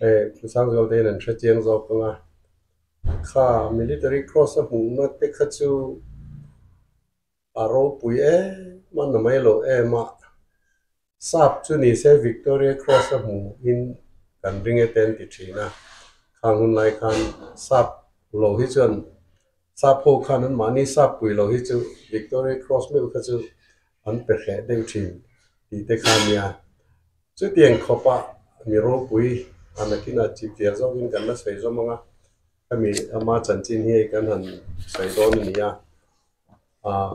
Hei Thusangzual te hian an hre chiang zawk ang a, kha military cross a hmuhna te kha chu a ropui em a na mai lo em a, sap chu ni se Victoria Cross a hmuhin kan ring e te an ti thin a, khang hun lai khan sap lo hi chuan sap ho khan an mahni sap pui lo hi chu Victoria Cross meuh kha chu an pe hreh deuh thin tih te kha a nia. Chutiang khawpa mi ropui a nakinah chipchiar zawkin kan la sawi zawm ang a, hemi ama chanchin hi hei kan han sawi dawn a ni a. Aah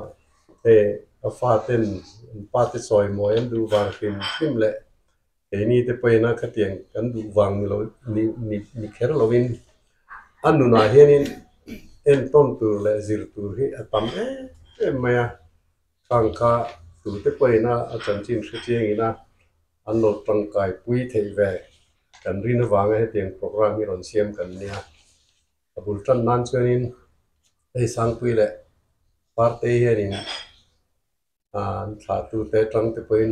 hei a faten an pate chawi mawi an duh vang hrim hrim leh keini te pawhin a khatiang kan duh vang ni lo ni ni ni kher lovin a nunah hianin entawn tur leh zir tur hi a tam em em mai a. Khang kha tute pawhin a a chanchin hre chiangin a an lo tangkai pui theih ve kan rin avanga hetiang program hi rawn siam kan nia. A bul tan nan chuanin hei Sangpui leh Partei hianin an thlahtute atang te pawhin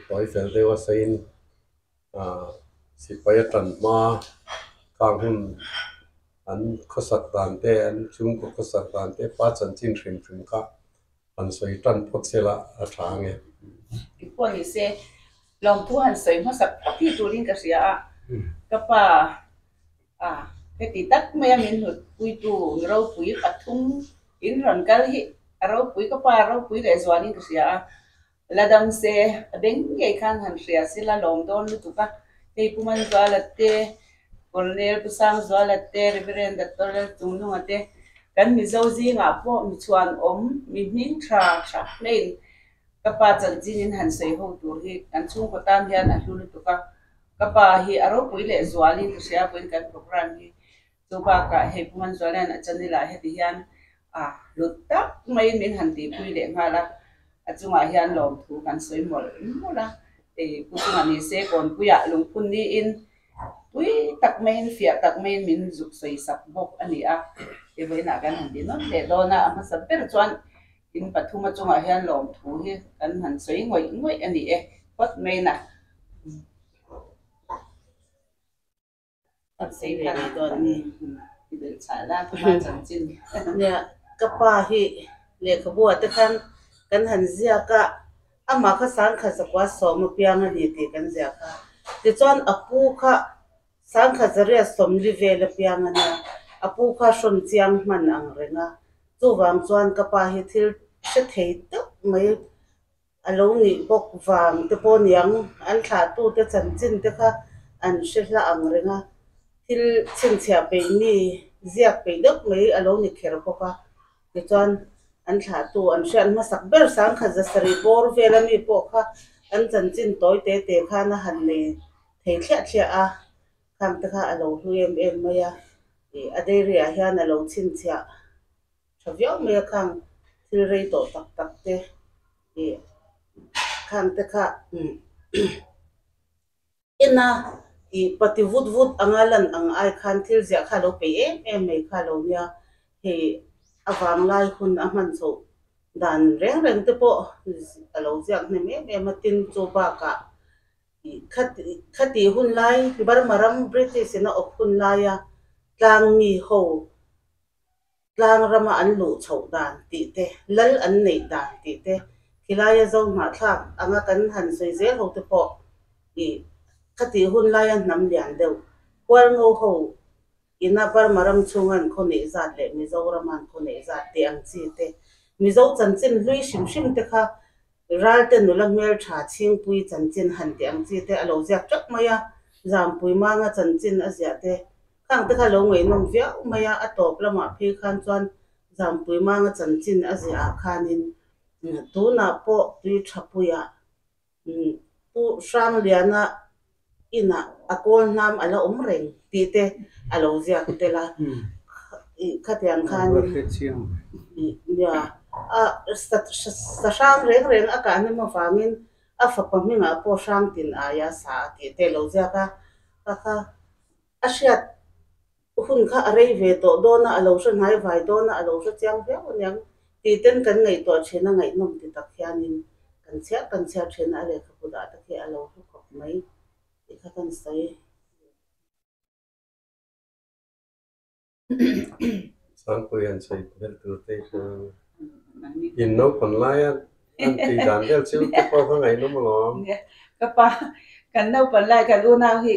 tawi fel deuh a sawiin sipai a tan hma khang hun an khawsak dan te an chhungkaw khawsak dan te pa chanchin hrim hrim kha han sawi tan phawt se la a tha ang e. Tih pawh ni se, lawmthu han sawi hmasa phawt hi turin ka hria a, ka pa a heti tak maia min hnut puitu mi ropui pathum in rawn kal hi a ropui ka pa ropui leh zualin ka hria a, la dam se a beng ngei khan han hria sila lawm dawn lutuk a, hei Pu Manzuala te, Colonel Pu Sangzuala te, Reverend Doctor Lalchungnunga te, kan Mizo zingah pawh mi chhuan awm, mi hming tha tha hlein ka pa chanchin in han sawi ho tur hi kan chhungkaw tan hian a hlu lutuk a, ka pa hi a ropui leh zualin ka hria pawhin kan program hi Chu bakah hei Pu Manzuala'n a channel ah heti hian a hlut tak maiin min han tihpui leh nghal a, a chungah hian lawmthu kan sawi mawlh mawlh a, hei Pu chunga ni se Kawnpuiah lungphun niin pui tak maiin fiah tak maiin min zuk sawi sak bawk a ni a, hei vawiinah kan han ti nawn leh dawn a, a hmasa ber chuan in pathum a chungah hian lawmthu hi kan han sawi ngawih ngawih a ni e phawt maiin a. Nia, ka pa hi lehkhabu ah te khan kan han ziak a, amah kha sangkhat zakua sawm apiang a ni tih kan ziak a. Tichuan a pu kha sangkhat zariat sawmli vel apiang a nia, a pu kha hrawn chiang hman ang reng a. Chuvang chuan ka pa hi thil hre thei deuh mai A lo nih bawk vang te pawh niang, an thlahtute chanchin te kha an hre hla ang reng a, thil chhinchhiah peih mi ziak peih deuh mai a lo ni kher bawk a. Tichuan, an thlahtu an hriat hmasak ber sangkhat zasarih bawr vela mi pawh kha an chanchin tawi te te khan a han nei thei thliah thliah a, khang te kha a lo hlui em em mai a, ih a dairy ah hian a lo chhinchhiah. Tha viau mai a khang thil rei tawh tak tak te ih khang te kha en a ih pati vut vut anga lan ang ai khan thil ziah kha a lo peih em em mai kha a lo nia hei a vanglai hun a hman chhoh dan reng reng te pawh a lo ziak hnem em em a tin chu bakah ih khati hun lai Burma ram British in a awp hun laia tlang mi ho Tlang rama an luh chhoh dan tih te, lal an neih dan tih te, khilaia zo hnahthlak anga kan han sawi zel ho te pawh ih khatih hun laia hnam lian deuh Hualngo ho ina Burma ram chhunga an khaw neih zat leh Mizoram an khaw neih zat tih ang chi te, Mizo chanchin hlui hrim hrim te kha Ralte nula hmeltha Chhingpui chanchin han tih ang chi te a lo ziak teuh mai a, Zampui Manga chanchin a ziah te Khang te kha lo ngaihnawm viau mai a, a tawp lamah phei khan chuan Zampui Manga chanchin a ziah ah khanin tunah pawh tui tha puiah Pu Hrangliana inah a kawl hnam a la awm reng tih te a lo ziak tel a, khatiang khanin nia a sa hrang reng reng a kah hnem avangin a fapa hmingah pawh Hrangtin aia sa a tih te a lo ziak a, kha kha A hriat hun kha a rei ve tawh dawn a, a lo hre hnai vai dawn a, a lo hre chiang viau aniang tih ten kan ngaihtuah thin a, ngaihnawm ti tak hianin kan chhiar kan chhiar thin a, a lehkhabu dah te khi a lo hlu khawp mai tih kha kan sawi. Sangpui han sawi vel tur te hi chuan in naupang laia an tih dan vel chu te pawh kha ngaihnawm alawm. Ka pa, kan naupang lai kan unau hi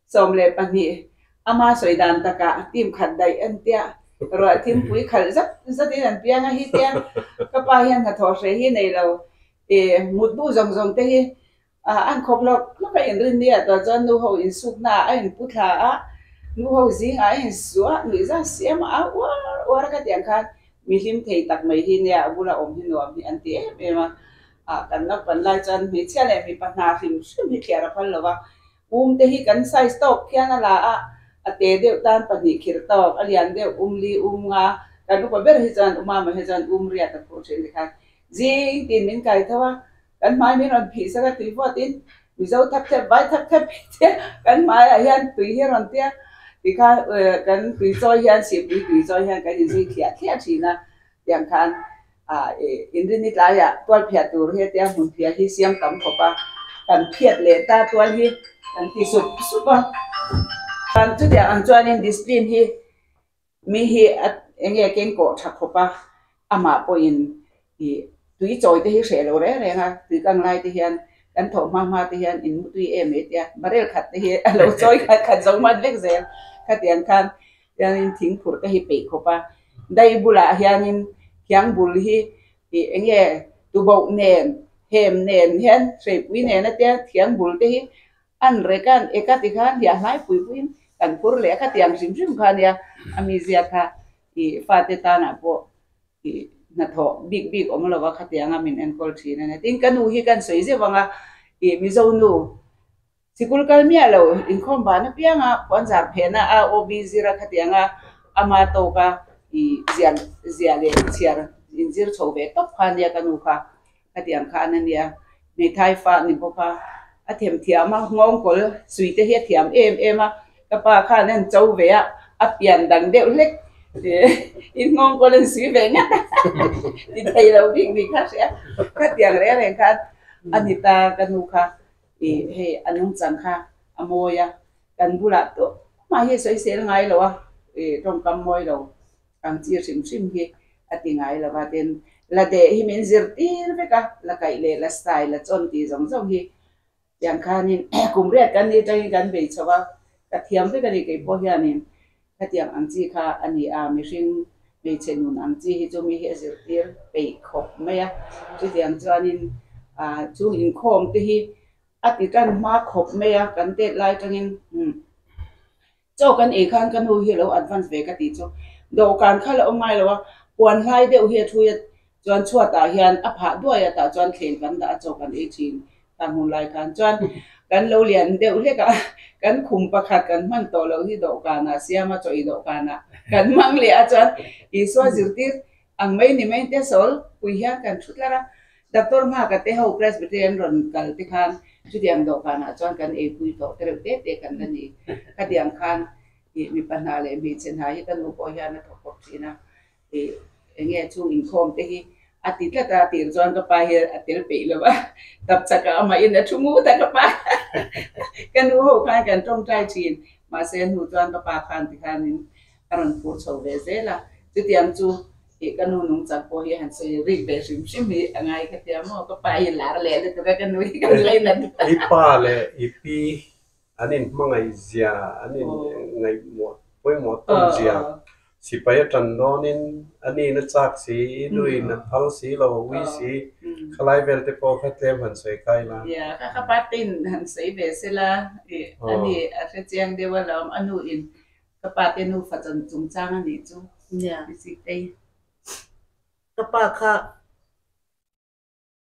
12 ama sawi dan takah team khat daih an tia, ruah thimpui khalh zat zatin an piang a hi tia, ka pa hian hnathawh hreh hi nei lo, mutbu zawng zawng te hi An khawp hlawk hlawk a inrin nia tawh chuan nu ho insukna ah a inpu thla a, nu ho zingah a insuah a, nuihza siam a au uar uar a khatiang khan mi hlim thei tak mai hi nia a bula awm hi nuam hi an ti em em a. Ah kan naupan lai chuan hmeichhia leh mipa hna hrim hrim hi thliar a phal lo va, um te hi kan size tawk khian a la a, a te deuh tan pahnih khirh tawk, a lian deuh um li um nga, kan upa ber hi chuan umama hi chuan um riat a phur thin tikhan zing tin min kai tho a, Kan hmai min rawn phih sak a, tui vawtin Mizo thap thep, vai thap thep hi tia kan hmaiah hian tui hi a rawn tia tikhan kan tui chawi hian sihpui tui chawi hian kan inzui thliah thliah thin a, tiang khan inrini tlaiah tual phiah tur hi tia hmun phiah hi siam tam khawp a, kan phiat leh ta tual hi kan ti sup sup a. Chutiang ang chuanin discipline hi Mi hi a eng nge keng kawh tha khawp a, amah pawhin ih tui chawi te hi hreh lo reng reng a, tui kang lai te hian kan thawh hma hma te hian in mu tui em ei tia barrel khat te hi a lo chawi khat khat zo hman vek zel khatiang khan hianin thing phurh te hi peih khawp a, dai bulah hianin thiang bul hi ih eng nge tuboh nen hem nen hian hreipui nen a tia thiang bul te hi An rek a, an ek a tikhan hiah hlai pui puiin kan phur leh a, khatiang hrim hrim kha ania a mizia kha ih fate tanah pawh ih hnathawh bik bik awm lo a khatianga min enkawl thin a nia. Tin, ka nu hi kan sawi zeuh ang a, ih Mizo nu sikul kal miah lo inkhawm van apianga puanzar phehna a OB zir a khatianga ama tawka ih ziah ziah leh chhiar inzir chho ve tawp kha ania ka nu kha. Khatiang khan a nia, hmeithai fa ni bawk a, a them thiam a, nghawngkawl sui te hi a thiam em em a, ka pa khan an cho ve a, a pian dang deuh hlek in nghawngkawl an sui ve ngat a, ti thei lo bik ni kha hria, khatiang reng reng khan a ni ta ka nu kha ih hei a nungchang kha a mawi a, kan bulah tawh mah hi a sawi sel ngai lo a, ih tawngkam mawi lo. Ang chi hrim hrim hi a ti ngai lo va, tin, la deh hi min zirtir vek a, la kaih leh la sai la chawn tih zawng zawng hi tiang khanin kum riat kan nih atangin kan bei chho a, ka thiam vek a ni kei pawh hianin khatiang ang chi kha a ni a, mihring hmeichhe nun ang chi hi chu mi hi a zirtir peih khawp mai a, chutiang chuanin chung inkhawm te hi a ti tan hma khawp mai a, kan tet lai atangin umm. Chaw kan ei khan ka nu hi a lo advance ve ka tih chu dawhkan kha la awm ngai lo a, puan hlai deuh hi a thui a, chuan chhuatah hian a phah duai a tah chuan thleng kan dah a chaw kan ei thin ta hmun lai khan chuan kan lo lian deuh hlek a, kan khum pakhat kan hman tawh loh hi dawhkanah siam a chaw ei dawhkanah kan hmang leh a chuan Isua zirtir ang mai ni mai te sawl pui hian kan thu tlar a, Doctor Nghaka te ho Presbyterian rawn kal te khan chutiang dawhkanah chuan kan eipui tawh te reuh te te kan la ni. Khatiang khan ih mipa hna leh hmeichhe hna hi ka nu pawh hian a thawk khawp thin a, ih eng nge chung inkhawm te hi a ti tlat a, tir chuan ka pa hi a tel peih lo va, tap chakah amahin a thu ngut a ka pa ka nu ho khan kan tawngtai thin, mahse hnu chuan ka pa khan tikhanin a rawn phur chho ve zel a, chutiang chu ih ka nu nungchang pawh hi han sawi rik ve hrim hrim hi a ngai ka tia maw, ka pa hi lar leh lutuk a ka nu hi ka ngai nat. I pa leh i pi an inhmangaih zia, an inngaihmawh pawimawh tawn zia sipai a tan dawnin a nin a chak si, i nuin a phal si lo, a ui si, khalai vel te pawh kha tlem han sawi kai la. Ia, ka ka pa tein han sawi ve sela, ih a ni a hrechiang deuh alawm, a nu in Ka pa te nufa chan chungchang a nih chu. Nia. Bisitei. Ka pa kha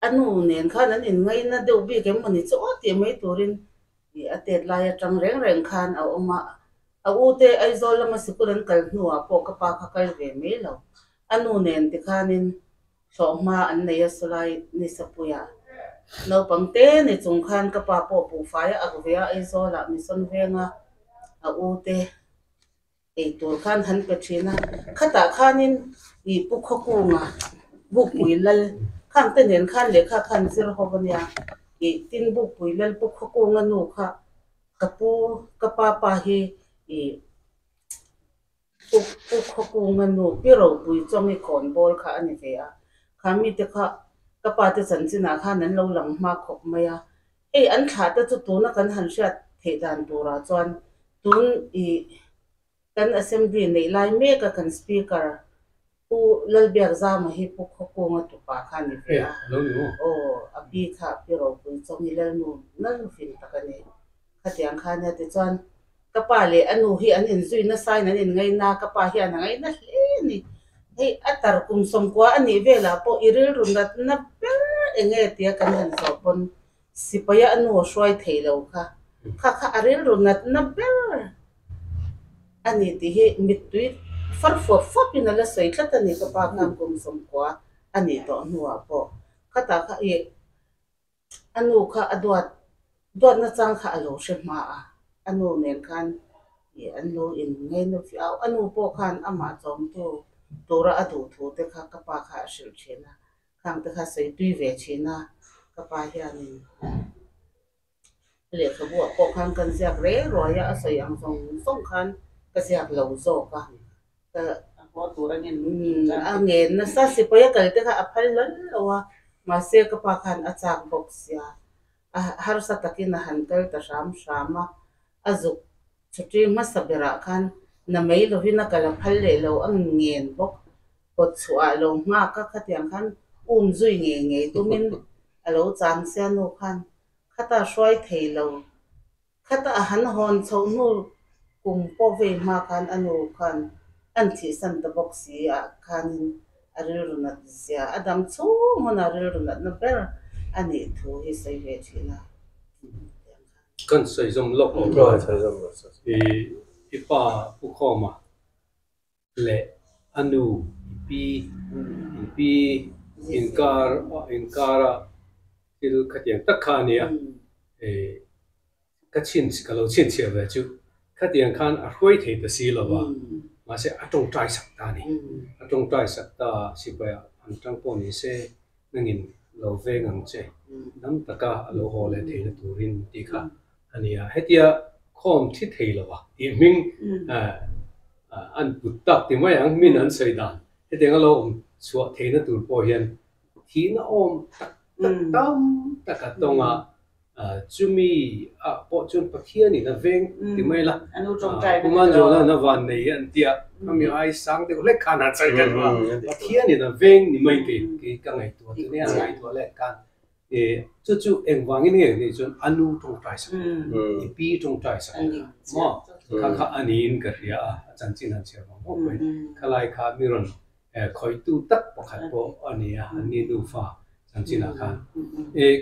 a nu nen khan an inngaina deuh bik em maw ni chu aw tih mai turin ih a tet lai atang reng reng khan a awm a. A u te Aizawl lama sikul an kal hnuah pawh ka pa kha kal ve mai lo. A nu nen tikhanin Hlawhhma an nei a sawlai Nisapuiah naupang te ni chung khan ka pa pawh buhfai a ak ve a, Aizawlah Mission venga a u te ei tur khan han pe thin a, khatah khanin ih Pu Khawkunga Bukpui Lal khang te nen khan lehkha khan zir ho a nia, ih tin Bukpui Lal Pu Khawkunga nu kha ka pu ka pa pa hi ih. Pu Pu Khawkunga nu Pi Ropui Chawngi khawnbawl kha a ni ve a. Kha mite kha ka pa te chanchinah khan an lo lang hma khawp mai a. Hei an thlah te chu tuna kan han hriat theih dan turah chuan tun ih kan Assembly neih lai mek a kan Speaker Pu Lalbiakzama hi Pu Khawkunga tupa kha a ni ve a. Aw a pi kha Pi Ropui Chawngi Lalnu Lalnufin tak a ni. Khatiang kha nia tichuan ka pa leh a nu hi an inzui nasain an inngaina a, ka pa hian a ngaina hle a ni. Hei a tar kum sawmkua a nih velah pawh i rilru natna ber eng nge tia kan han zawh pawn sipaia a nu a hruai thei lo kha, kha kha a rilru natna ber a ni tih hi mittui far fuap fuapin a la sawi tlat a ni ka pa khan kum sawmkua a nih tawh hnuah pawh khatah kha i A nu kha a duat duat nachang kha a lo hre hma a, a nu nen khan ih an lo in ngaina viau. A nu pawh khan amah chawmtu tura a duh thu te kha ka pa kha a hrilh thin a, khang te kha sawi tui ve thin a, ka pa hianin lehkhabu ah pawh khan kan ziak reng ruai a, a sawi ang zawng zawng khan ka ziak lo zawk a, ka A haw tur a ngen a ngen nasa sipai a kal te kha a phal hlal lo a, mahse ka pa khan a chak bawk sia, a harsa takin a han kal ta hram hram a, a zuk chhuṭi hmasa berah khan na mai lovin a kal a phal leh lo a ngen bawk, kawt chhuah lo nghak a khatiang khan um zui ngei ngei tumin a lo chang sia nu khan khata hruai thei lo. Khata a han hawn chhoh hnu kum pawh vei hma khan a nu khan an thihsan ta bawk si ah khanin a rilru nat zia a dam chhung huna rilru natna ber a nih thu hi sawi ve thin a. Kan sawi zawm lawk awm i i pa Pu Khawma leh a nu i pi i pi inkar inkara thil khatiang tak kha a nia ka chhin ka lo chhinchhiah ve chu khatiang khan a hruai thei ta si lo va mahse a tawngtai sak ta a ni a tawngtai sak ta sipai ah an tang pawh ni se nangin lo veng ang che dam taka a lo haw leh theihna turin tih kha a ni a, hetia khawm thi thei lo a tih hming an put tak ti mai ang min an sawi dan hetiang a lo awm chhuah theihna tur pawh hian thihna awm tak tak tam tak a tawng a, chumi ah pawh chuan Pathianin a veng ti mai la, Pumanzawla'n a van nei an tia khami ai sang deuh hlek khan an sawi kan a, Pathianin a veng ni mai kei ka ngaihtuah chu nia ngaihtuah leh khan Chu chu engvangin nge ni chuan a nu tawngtai sak i pi tawngtai sak maw kha kha a niin ka hria a, a chanchin han chhiar vang vang mai khalai kha mi rawn khawihtu tak pakhat pawh a ni a, an ni nufa chanchinah khan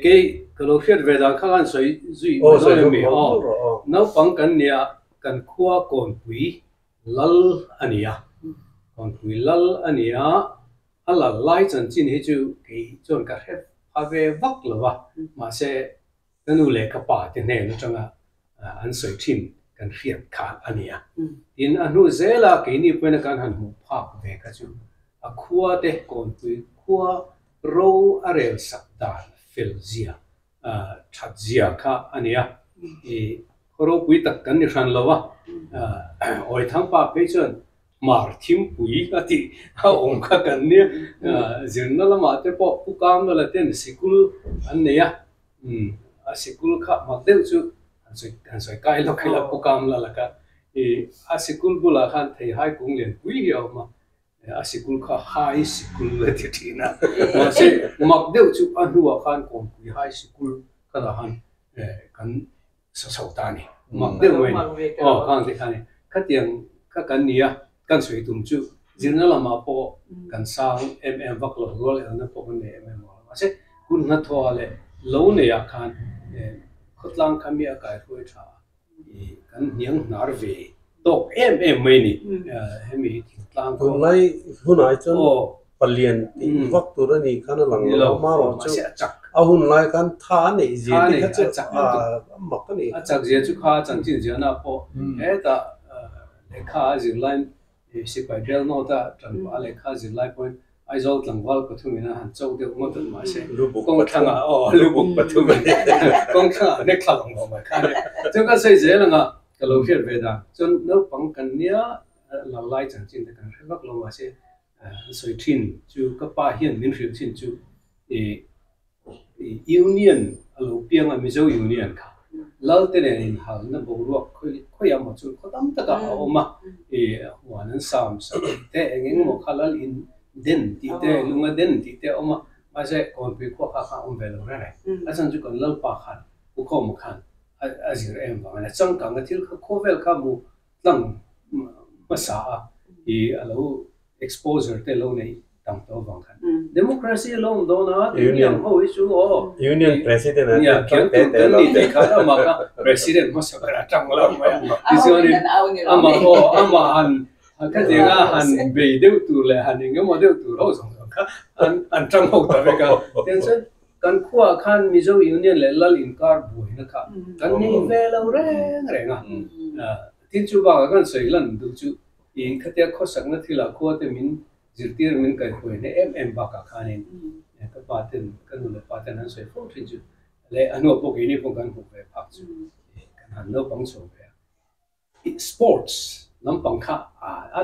kei ka lo hriat ve dan kha khan sawi zui mai dawn em ni aw, naupang kan nia kan khua Kawnpui lal a ni a, Kawnpui lal a ni a. A lal lai chanchin hi chu kei chuan ka hre pha ve vak lo va, mahse ka nu leh ka pa te hnen atanga an sawi thin kan hriat kha a ni a. Tin, a hnu zela keini pawhin a kan han hmuh phak ve kha chu a khua te kawnpui khua ro a rel sak dan fel zia, that zia kha a ni a. I khaw ropui tak kan ni hran lo a, Awithangpa phei chuan Hmar thimpui a tih a awm kha kan nia. Zirna lamah te pawh Pu Kamlala ten sikul an nei a, a sikul kha mak deuh chu han sawi kai lawk ila Pu Kamlala kha a sikul bulah khan theihai kung lianpui hi a awm a, a sikul kha High Sikul a ti thin a, mahse mak deuh chu a hnuah khan Kawnpui High Sikul kha lah khan kan sa chho ta a ni. Mak deuh mai a ni. Aw, khang te kha a ni. Khatiang kha kan ni a, kan sawi tum chu zirna lamah pawh kan sang em em vak lo, rual elna pawh kan nei em em vak lo. Mahse, hun hnathawhah leh lo neiah khan khawtlang kha mi a kaihruai tha a, kan hniang hnar ve tawk em em mai a ni. Hemi hi thingtlang khaw. Tunlai hunah chuan Palian tih vak tur a nih khan a lang lo a, amaherawh chu a hun lai khan tha a neih zia te kha chu a mak a ni. A chak zia chu kha a chanchin ziahna pawh hetah lehkha a zir laiin sipai bel nawta tanpah a lehkha a zir lai pawhin Aizawl tlangval pathum in a han cho deuh ngawt an mahse kawng thlangah aw lubuk pathum a ni kawng thlangah a hnek thla lang lo mai kha a ni. Chuan ka sawi zel anga ka lo hriat ve dan chuan naupang kan nia. lal lai chanchin te kan hre vak lo mahse an sawi thin chu ka pa hian min hrilh thin chu ih Union a lo piang a Mizo Union kha lal te nen inhalna boruak khawi amaw chu khaw tam takah a awm a ih huan an sam sak te eng eng emaw kha lal in den tih te lunga den tih te a awm a mahse Kawnpui khua kha kha a awm ve lo reng reng a chhan chu kan lalpa khan Pu Khawma khan a zir em vang a ni. Changkang a thil kha khawvel kha hmu tlang hmasa a i a lo exposure te lo neih tam tawh avang khan democracy a lo awm dawn a tuni ang ho hi chu aw Union President a nia kiang tur kan ni tih khan amah kha President hmasa ber a tang lo mai a tichuanin amah aw amah han khatiang a han bei deuh tur leh han engemaw deuh tur ho zawng zawng kha an tang ho ta vek a tichuan Kan khuaah khan Mizo Union leh Lal inkar buaina kha kan nei ve lo reng reng a. Tin chu bakah kan sawi lan duh chu i khatia khawsakna thilah khua te min zirtir min kaihhuai hne em em bakah khanin ka pa ten ka nu leh pa ten an sawi fo thin chu leh a hnuah pawh keini pawh kan hmuh ve phak chu kan han naupang chho ve a. Sports lampang kha a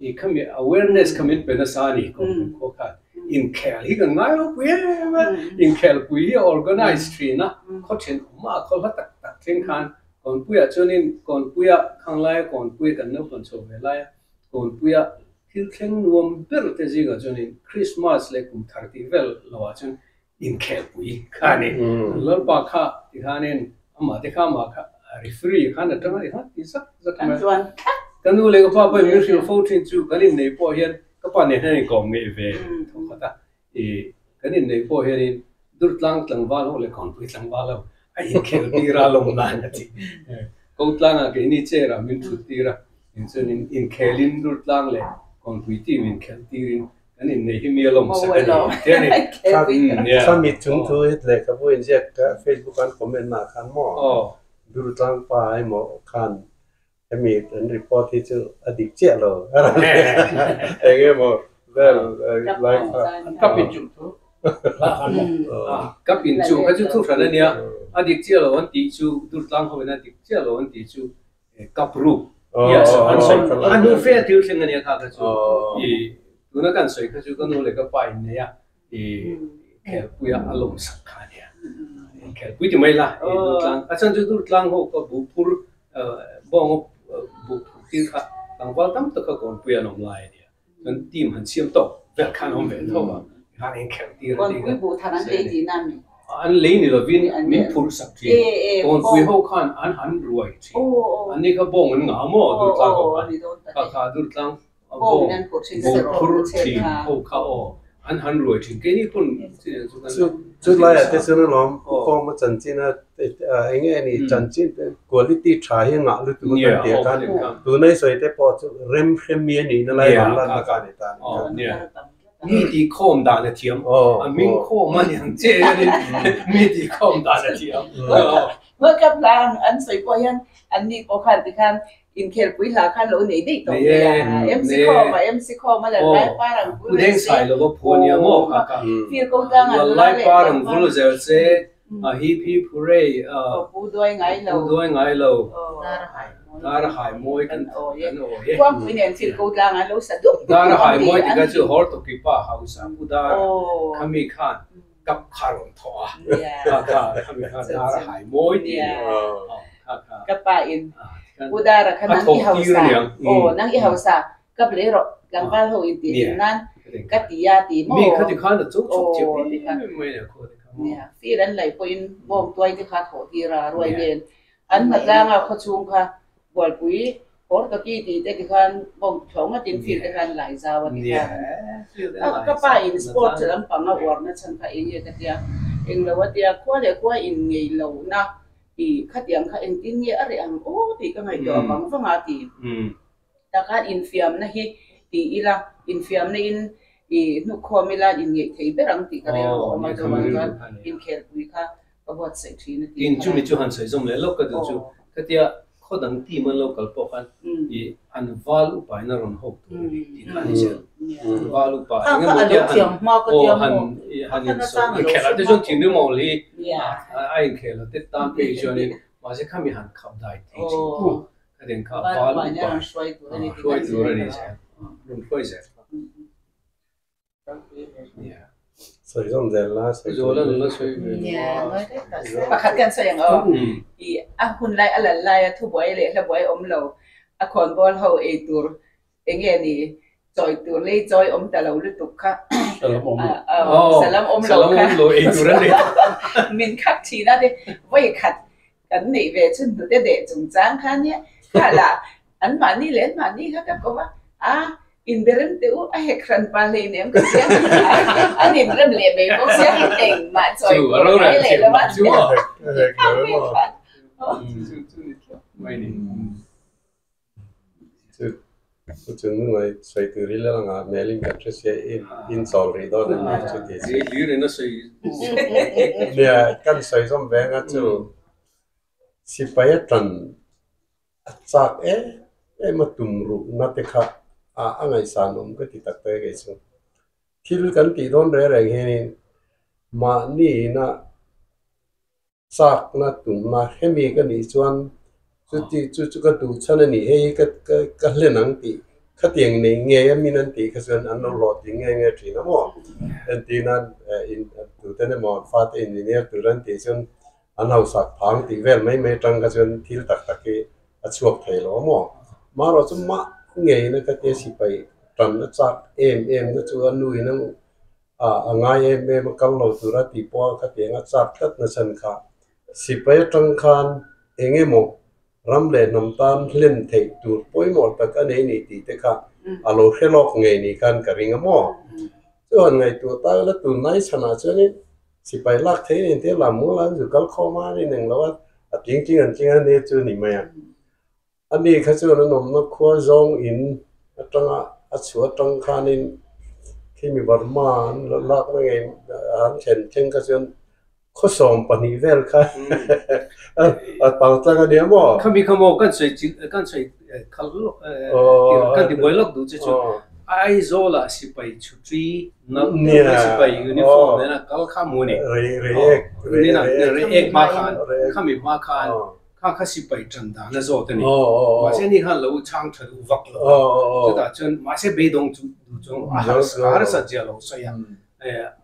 i khami awareness kha min pe nasa a ni Kawngpui khua khan inkhel hi kan ngai lo pui em a, inkhel pui hi a organize thin a, khaw then awm a khaw hla tak tak thleng khan Kawnpuiah chuanin Kawnpuia khang laia Kawnpui kan naupang chho ve laia Kawnpuia thil thleng nuam ber te zingah chuanin Christmas leh kum thar tih vel loah chuan Inkhelpui kha a ni. Lalpa kha ti khanin amah te kha amah kha referee khan atanga ti khan ti zak zak mai. Ka nu leh ka pa pawhin min hrilh fo thin chu kan inneih pawh hian ka pa nen hian inkawm ngeih ve tho khat a. Ih kan inneih pawh hianin Durtlang tlangval ho leh Kawnpui tlangval ho a inkhel tir a lawm nan a ti. Kotlangah keini chair ah min thut tir a, inchuanin inkhelin Durtlang leh Kawnpui team inkhelh tirin Kan innei hi mi a lawm sak a ni te a ni. Khami chung thu hi lehkhabu inziak ka Facebook an comment na ah khan maw Durtlang pa emaw khan hemi an report hi chu a dik chiah lo eng emaw vel lai kha. Kap in chung thu kap in chung kha chu thu hran a nia a dik chiah lo an tih chu Durtlang ho in a dik chiah lo an tih chu Kap ruk yes an sawi a hnu fe a thil thleng a nia kha kha chu i tuna kan sawi kha chu ka nu leh ka pa in nei a i khelpui a a lawm sak kha a nia khelpui ti mai la i durtlang a chhan chu durtlang ho ka bu phur bawng bu phur tir kha tlangval tam tak kha kawnpui an awm lai a nia chuan team han siam tawk vel khan awm ve tho a tikhan an inkhelh tir a Kawnpui buh thar an lei tihna mi? An lei ni lovin min phurh sak thin. Kawnpui ho khan an han ruai thin. An ni kha bawng an ngah maw Durtlang ho khan? Kha kha Durtlang bawng buh phur thin ho kha aw an han ruai thin. Keini pawn chu chu laiah te chuan alawm kawng a chanchin a eng nge ni chanchin te quality tha hi a ngah lutuk a kan tih a khan tuna i sawi te pawh chu rem hremi a nihna lai rawn lan na kha a ni ta a ni kha. Mi tih khawm dan a thiam a hming khawm a niang che hianin mi tih khawm dan a thiam. World Cup hla an sawi pawh hian an ni pawh khan tikhan Inkhelpui hla khan lo nei daih tawh mai a, MC Khawma, MC Khawma lal lai par ang vul zel se, fir ko tlang an la leh par ang vul zel se, hip hip hooray, pu duai ngai lo, pu duai ngai lo, dar hai mawi kan awi e, Khuangpui nen fir ko tlang an lo sa dup dup dar hai mawi ti kha chu Hortoki pa hausa pu dar khami khan kap kha rawn thawh a, kha kha khami kha dar hai mawi ti a ni, kha kha. Ka pa in Pu Dara kha nang i hausa, aw nang i hausa, ka ble rawh tlangval ho in tih hlim nan ka ti a ti maw? Mi kha ti khan a chuk chuk chiah em em mai a khaw ti kha maw? Nia, fir an laih pawhin bawng tuai te kha thawh tir a, ruai nen an hmatlanga khaw chhung kha bualpui hawr taki tih te ti khan bawng thlawh ngatin fir te khan lai zau a ti khan. Ka pa in sport lampang a uarna chhan kha eng nge ka tia, englo a tia, khua leh khua in ngei lohna I khatiang kha engtin nge a reh ang aw tih ka ngaihtuah vang vang a ti. Takhan infiamna hi ti ila, infiamna in i hnukkhawm ila inngeih thei ber ang tih ka rel rawh awm a, chuvang chuan inkhelpui kha ka buatsaih thin a ti. Tin, chumi chu han sawi zawm leh lawk ka duh chu, khatia khaw dang team an lo kal pawh khan i an val upain a rawn hawk tur a ni tih kha a ni zel. An val upa eng emaw tia han aw han han insawi inkhelh ah te chuan thinrim awl hi a inkhel ah te tan phei chuanin mahse khami han khap dai thei thin tu. Khatiang kha val upa hruai tur a ni zel, rawn hruai zel kha. Sawi zawm zel la, sawi Zuala an la sawi ve lo a. Pakhat kan sawi ang aw. I a hun lai a lal laia thubuai leh hlabuai awm lo, a khawnbawl ho ei tur enge ni chawi tur lei chawi awm ta lo lutuk kha. Salam awm lo. Salam awm lo kha. Salam awm lo ei tur an nei ta. Min khak thin a te vawi khat kan neih ve chhun hnute deh chungchang kha nia kha lah Anmahni leh anmahni kha ka ko a, a inberem teh u, a hek hran pa hleinem ka tia, an inrem leh mai bawk sia, engmah chawi tur a ngai leh lo a, Chu chu nungai sawi tur i la lang a, melin kan hre sia in chawl rih dawn em ni chu ti si. Nia, kan sawi zawm ve anga chu sipai a tan A chak em em a tum ruhna te kha a ngaihsan awm ka ti tak tak e kei chu. Thil kan tih dawn reng reng hianin mahni ina chakna tumna hemi ka nih chuan chuti chu chu ka duh chhan a ni hei hi ka ka hlen ang tih khatiang nei ngei a min an tih kha chuan an lo hlawh tih nge nge thin a maw? Entirnan tuten emaw fate engineer tur an tih chuan An hausak phang tih vel mai mai atang kha chuan thil tak tak hi a chhuak thei lo a maw? Marawh chu mah ngeiin a ka tia sipai tan a chak em em na chu a nuin a a ngai em em a kal lo tura tih pawh a khatiang a chak tlat na chhan kha sipai atang khan eng emaw ram leh hnam tan hlen theih tur pawimawh tak a nei ni tih te kha a lo hre lawk ngei ni khan ka ring a maw? Chuan ngaihtuah ta ila tunlai chhanah chuanin Sipai lak thei nen te lam mual an zu kal khawm a, an ineng lo a, a tling tling an tling a nia chu ni mai a. A ni kha chuan an awmna khua zawng in atanga a chhuah atang khanin khimi Burma an lakna ngei an thlen thleng kha chuan khaw 12 vel kha a pang tlang a nia maw? Khami kha maw kan sawi kan sawi khalh lawk kan ti buai lawk duh che chu Aizawlah sipai chhutri nalh deuh mai sipai uniform nena kal kha mu ni. Reiek hma khan, khami hma khan kha kha sipai tan dan a zawt a ni. Mahse ni khan lo chhang tha duh vak lo a, chutah chuan mahse beidawng chu duh chuang lo a harsat zia lo sawi a,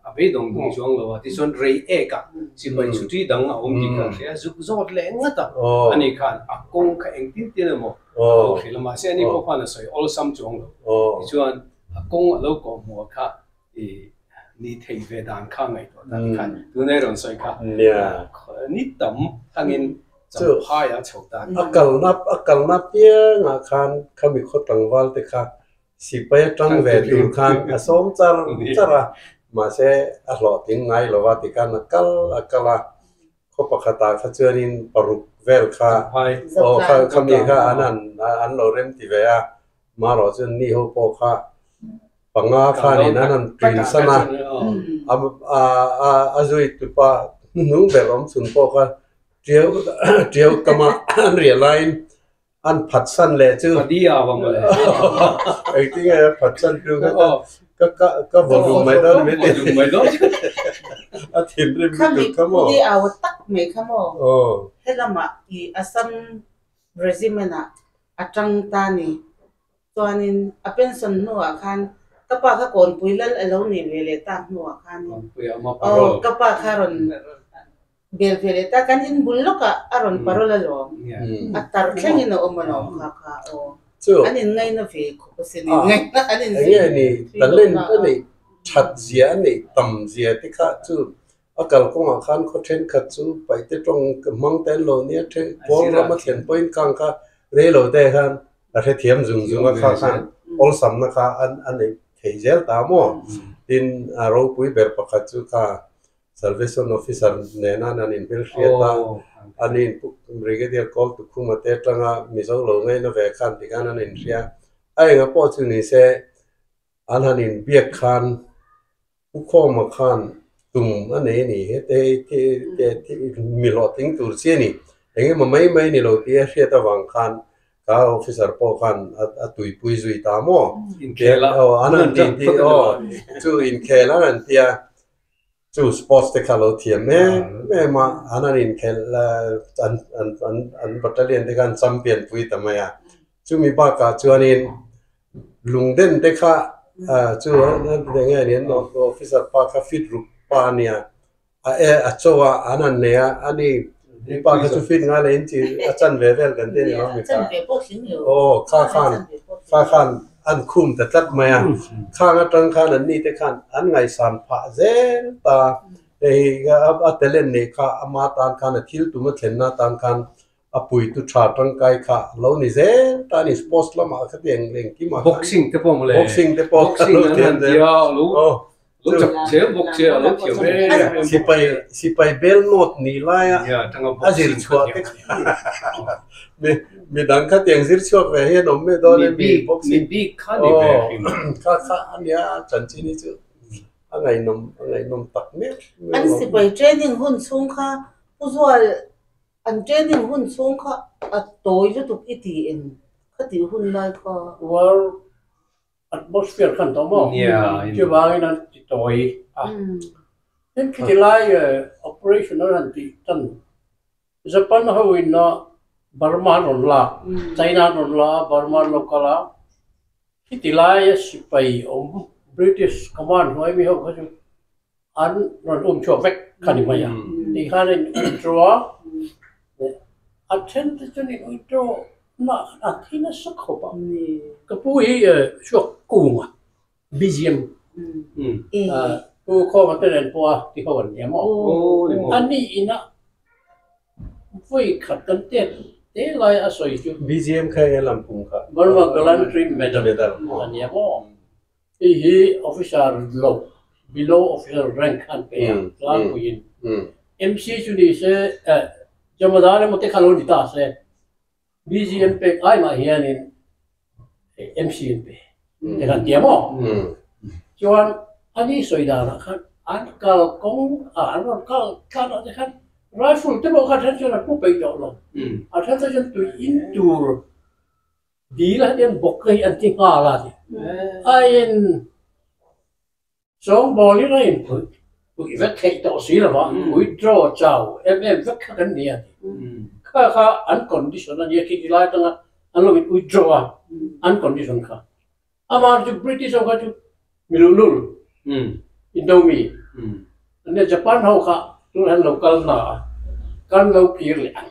a beidawng duh chuang lo a, tichuan reiek ah sipai chhutri dang a awm tih kha a hria, zuk zawt leh ngat a, ani khan a kawng kha engtin tin emaw a lo hrilh a, mahse ani pawh khan a sawi awlsam chuang lo. Tichuan a kawng a lo kawh hmuh kha i ni thei ve dan kha ngaihtuah ta ti khan tuna i rawn sawi kha ni tam thangin champhai a chho ta a kalna a kalna piangah khan khami khaw tlangval te kha sipai atang ve tur khan a sawm char char a, mahse a hlawhtling ngai lo a ti khan a kal a kal a. Khaw pakhatah kha chuanin paruk vel kha aw kha khami kha an han an lo rem ti ve a, marawh chuan ni ho pawh kha panga khanin an han ṭin san a, a a a zui tupa hnuhnung ber awm chhun pawh kha ṭiau ṭiau kama an riah laiin An phatsan leh chu. Padi a va mawle. Engtin nge a phatsan tu kha ka ka ka vaw dum mai dawn mi ti. Dum mai dawn. A thinrim lutuk kha maw. Khami pudi au tak mai kha maw. Helamah i Assam Regiment ah a tang ta ni. Chuanin a pension hnuah khan ka pa kha Kawnpui lal a lo nih ve leh tak hnuah khanin ka pa kha rawn Bel ve leh ta, kan in bul lawkah a rawn parol alawm, a tar thlengin a awm alawm kha kha aw. An in ngaina ve khawp asin, in ngaina an in zui Enge ni talent a neih that zia a neih tam zia te kha chu a kalkawngah khan khaw thenkhat chu paihte tawng hmang te an lo nia, pawl ram a thlen pawhin khang kha rei lo te khan a hrethiam zung zung a kha khan awlsamna kha a neih thei zel ta maw? Tin a ropui ber pakhat chu kha Salvation Officer nena an inhmelhriat a, an in Brigadier Kawl Tukhuma te atanga Mizo lo ngaihna ve khan tikhan an inhria. A enga pawh chu ni se, an han inbiak khan Pu Khawma khan tum a nei a ni, hete hei mi hlawhtling tur chi a ni, engemaw mai mai ni lo tih a hriat avang khan Ka officer pawh khan a tuipui zui ta maw? Inkhel a an han ti aw, chu inkhel an han ti a. Chu sports te kha lo thiam em em a, an han inkhelh an an an an battalion te kha an champion pui ta mai a. Chumi bakah chuanin lungden te kha chu eng nge ni an officer pa kha fit ruk pa a nia, a e a cho a an han nei a, ani pa kha chu fit ngai lo in chi a chan ve vel kan ti a ni lo mi kha. Aw kha khan kha khan an khum ta tlat mai a, khang atang khan an nite khan an ngaihsan phah zel ta, hei a talent neih kha ama tan khan a thil tum a thlenna atan khan a puitu tha tangkai kha a lo ni zel ta a ni, sports lamah kha ti eng engkim ah khan Boxing te pawh mawle, boxing te pawh boxing lo an thiam han zel tia lo aw lo chak zel bawk che a lo thiam em em bawk Sipai sipai bel nawt nih laia Nia tanga a zir boxing kha chhuah te thiam a ni. kha mi midang kha tiang zir chhuak ve hian awm mai dawn Mi em mi bik mi boxing bik kha ni ve aw hrim. Kha kha a nia chanchin hi chu a ngaihnawm a ngaihnawm tak mek An sipai training hun chhung kha Pu Zual An training hun chhung kha a tawi lutuk i ti eng kha tih hun lai kha. War atmosphere khan tawh maw? Chuvangin an ti tawi a. Tin khiti lai operation an han tih tan Japan ho in a Burma an rawn lak, China an rawn la a, Burma an lo kal a. Khiti lai a sipai awm British command hnuai mi ho kha chu an rawn um chhuak vek kha ni mai a, ti khan a in withdraw a, a then te chuan in withdraw na khan a thi nasa khawp a, ka pu hi chhuak kung a BGM pu khawma te nen pawh a ti ho an nia maw, a ni ina vawi khat kan tet te lai a sawi chu BGM kha eng lam pum kha Burma Gallantry Medal a nia maw. Hei hi officer lo, below officer rank an pe a, tlangpuiin. MC chu ni se, Jamadar emaw te kha lo ni ta se, BGM pek ai mah hianin MC an pe te khan ti a maw? Chuan ani sawi danah khan an kal kawng ah an rawn kal tlan ah te khan rifle te pawh kha a then chuan an pu peih tawh lo, a then te chuan tui in tur Dil a hian bawk hi an ti nghal a ti. A in sawngbawl in a in phuih phuih vek theih tawh si lo va, withdraw chau em em vek kha kan ni a ti. Kha kha an condition a nia khi ti lai atanga an lo in withdraw a, an condition kha. Amah chu British ho kha chu mi luhlul, Indomi, an nia Japan ho kha tunah hian lo kal na a, kan lo kir leh ang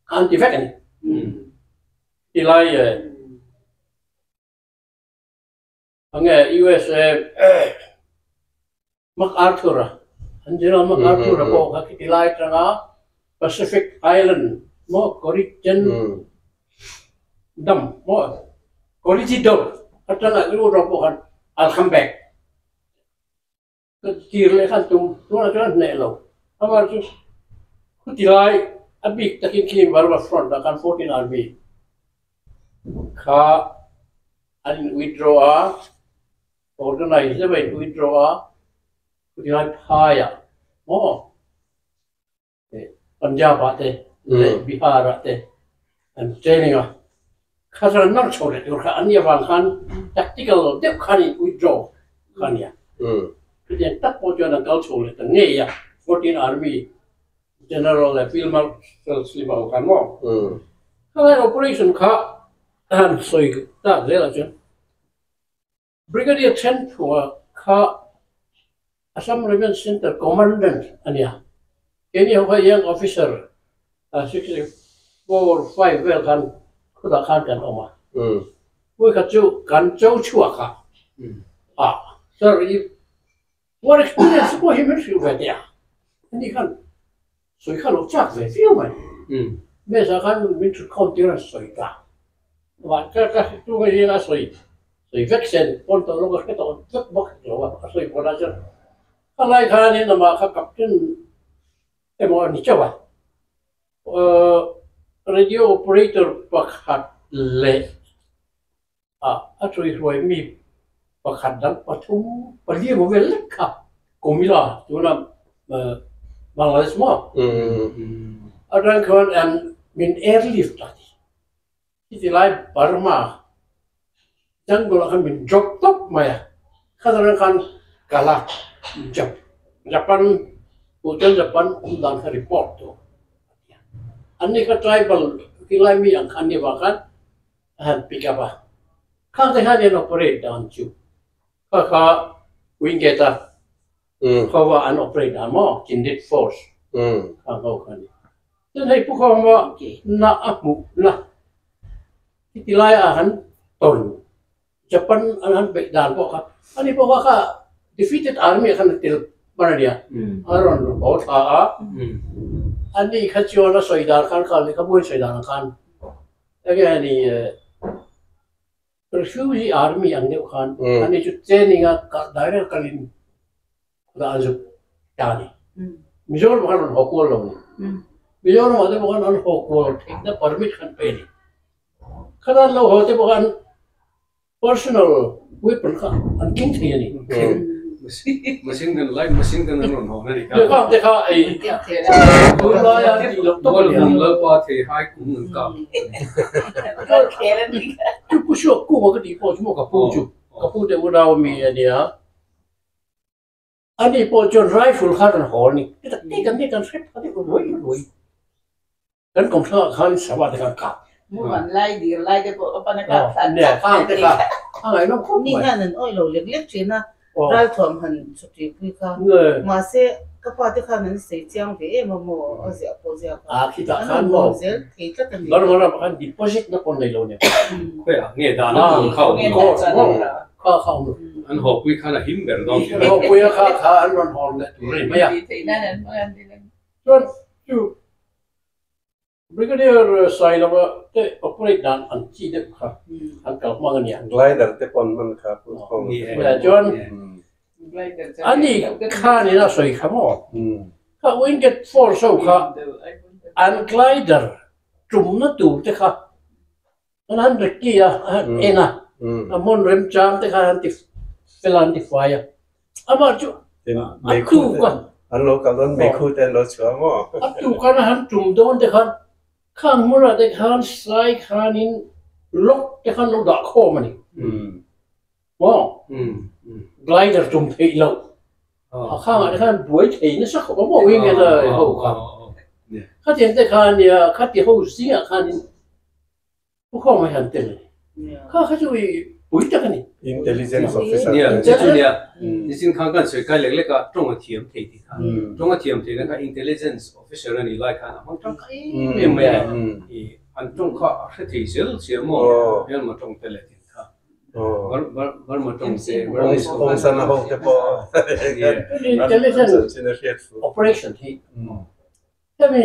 kha an ti vek a ni. Ti lai enge USA MacArthur a an General MacArthur a pawh kha khiti lai atanga Pacific Island maw Corrigan Dam maw Corregidor atanga Europe pawh khan I'll come back Ka tir leh khan tum tunah chuan a hneh lo. Amah chu khuti lai a bik takin khi Burma front ah khan 14 Army kha an in withdraw a, organize deuh a in withdraw a, khuti lai phaiah maw Punjab ah te leh Bihar ah te an training a, kha chuan an nawr chho leh tur kha an nih avang khan tactical deuh khan in withdraw kha a nia. Chutiang tak pawh chuan an kal chho leh ta ngei a, 14 Army General leh Field Marshal Slim ho khan maw. Khalai operation kha a han sawi tak zelah chuan Brigadier Chen Phua kha Assam Regiment Centre Commandant a nia. Keini ho kha Young Officer 64, 5 vel khan khutah khan kan awm a. Vawikhat chu kan cho chhuak a, ah sir i war experience pawh hi min hrilh ve teh a, ani khan sawi kha lo chak ve viau mai. Mesa khan min thut khawm tir a sawi ta. Mahse ka tunga hian a sawi sawi vek sen pawn tawh lo ka hre tawh vek bawk hek lo a, a sawi pawnah chuan ka lai khanin amah kha captain emaw a ni teuh a, radio operator pakhat leh a hruai mi pakhat dang pathum pali emaw vel lek kha Comilla tuna Bangladesh maw atang khan an min airlift a ti. Heti lai Burma jungle ah khan min drop tawp mai a, kha zaran khan kala jump. Japan hmuh chuan Japan awm dan kha report tur a ti a. Anni kha tribal khilai mi ang kha an ni vang khan a han pick up a. Khang te khan in operate dan chu kha kha Wingate a khawa an operate dan maw Chindit Force kha ho kha a ni. Chuan hei Pu Khawma na a hmuh na khiti laia a han tawn Japan an han beih dan pawh kha ani pawh kha kha defeated army ah khan a tel hman a nia a rawn haw thla a ani kha chuan a sawi dan khan kha lehkhabu in sawi dan ang khan enge ani refugee army ang deuh khan ani chu training a direct kalin dah an zuk ta a ni Mizoram khan rawn haw kual lo a ni Mizoram ah te pawh khan an haw kual theihna permit khan pe a ni. Khadan lo haw te pawh khan personal weapon kha an keng thei a ni. Machine gun, light machine gun an rawn hawn a ni kha. Khang te kha ei tunlai a tih loh tawp a ni a. Mualhmun Lalpa thei hai kum an kap. Chu pu suak kum a ka tih pawh chu maw ka pu chu, ka pu te unau ami a nia. Ani pawh chuan rifle kha rawn haw a ni. Chutak te kan ni kan hre pha deuh ruai ruai. Kan kawmthlang ah khan sava te khan kap. Mu van lai dir lai te pawh ka pan a kap thlan chak Khang te kha a ngaihnawm khawp mai. Mi hian an awih lo lek lek thin a, ralthuam han chhutih pui kha. Mahse ka pa te khan an sei chiang ve em a maw a ziah pawh ziak a. Khitah khan maw thei tlat a ni. Burma ram ah khan deposit na pawn nei lo nia. Khawiah nge dan a tum kha awm lo. Kha kha awm lo. An hawpui khan a him ber dawn tih. An hawpui a kha kha an rawn hawn leh tur a ni mai a. Chuan chu Brigadier Sailova te operate dan an chi deuh kha an kal hmang a nia. Glider te pawn hman kha pu khawm. Chuan ani khanin a sawi kha maw? Kha Wingate Force ho kha an glider tumna tur te kha an han reki a, a han en a, a hmun remchang te kha an ti fel a, an ti fai a. Amah chu a tuk a. An lo kal dawn, meikhu te an lo chhuah maw? A tuk a han tum dawn te khan, khang hmunah te khan sai khanin lock te khan lo dah khawm a ni. Maw? Glider tum theih loh. A khangah te khan buai thei nasa khawp a maw eng nge ho kha. Khatiang te khan nia, khati ho zingah khanin Pu Khawng hi han tel a ni. Kha kha chu i pui tak a ni. Intelligence officer. Nia, chu chu nia. Nichin khan kan sawi kai lek lek a, tawng a thiam thei tih kha. Tawng a thiam theihna kha intelligence officer a nih lai khan a hmang tangkai em em mai a. I an tawng kha a hre thei zel zel maw? Hmelma tawng te leh tin kha. Burma tawng te, Burmese tawng te. Aung San a ho te pawh. Intelligence operation hi hemi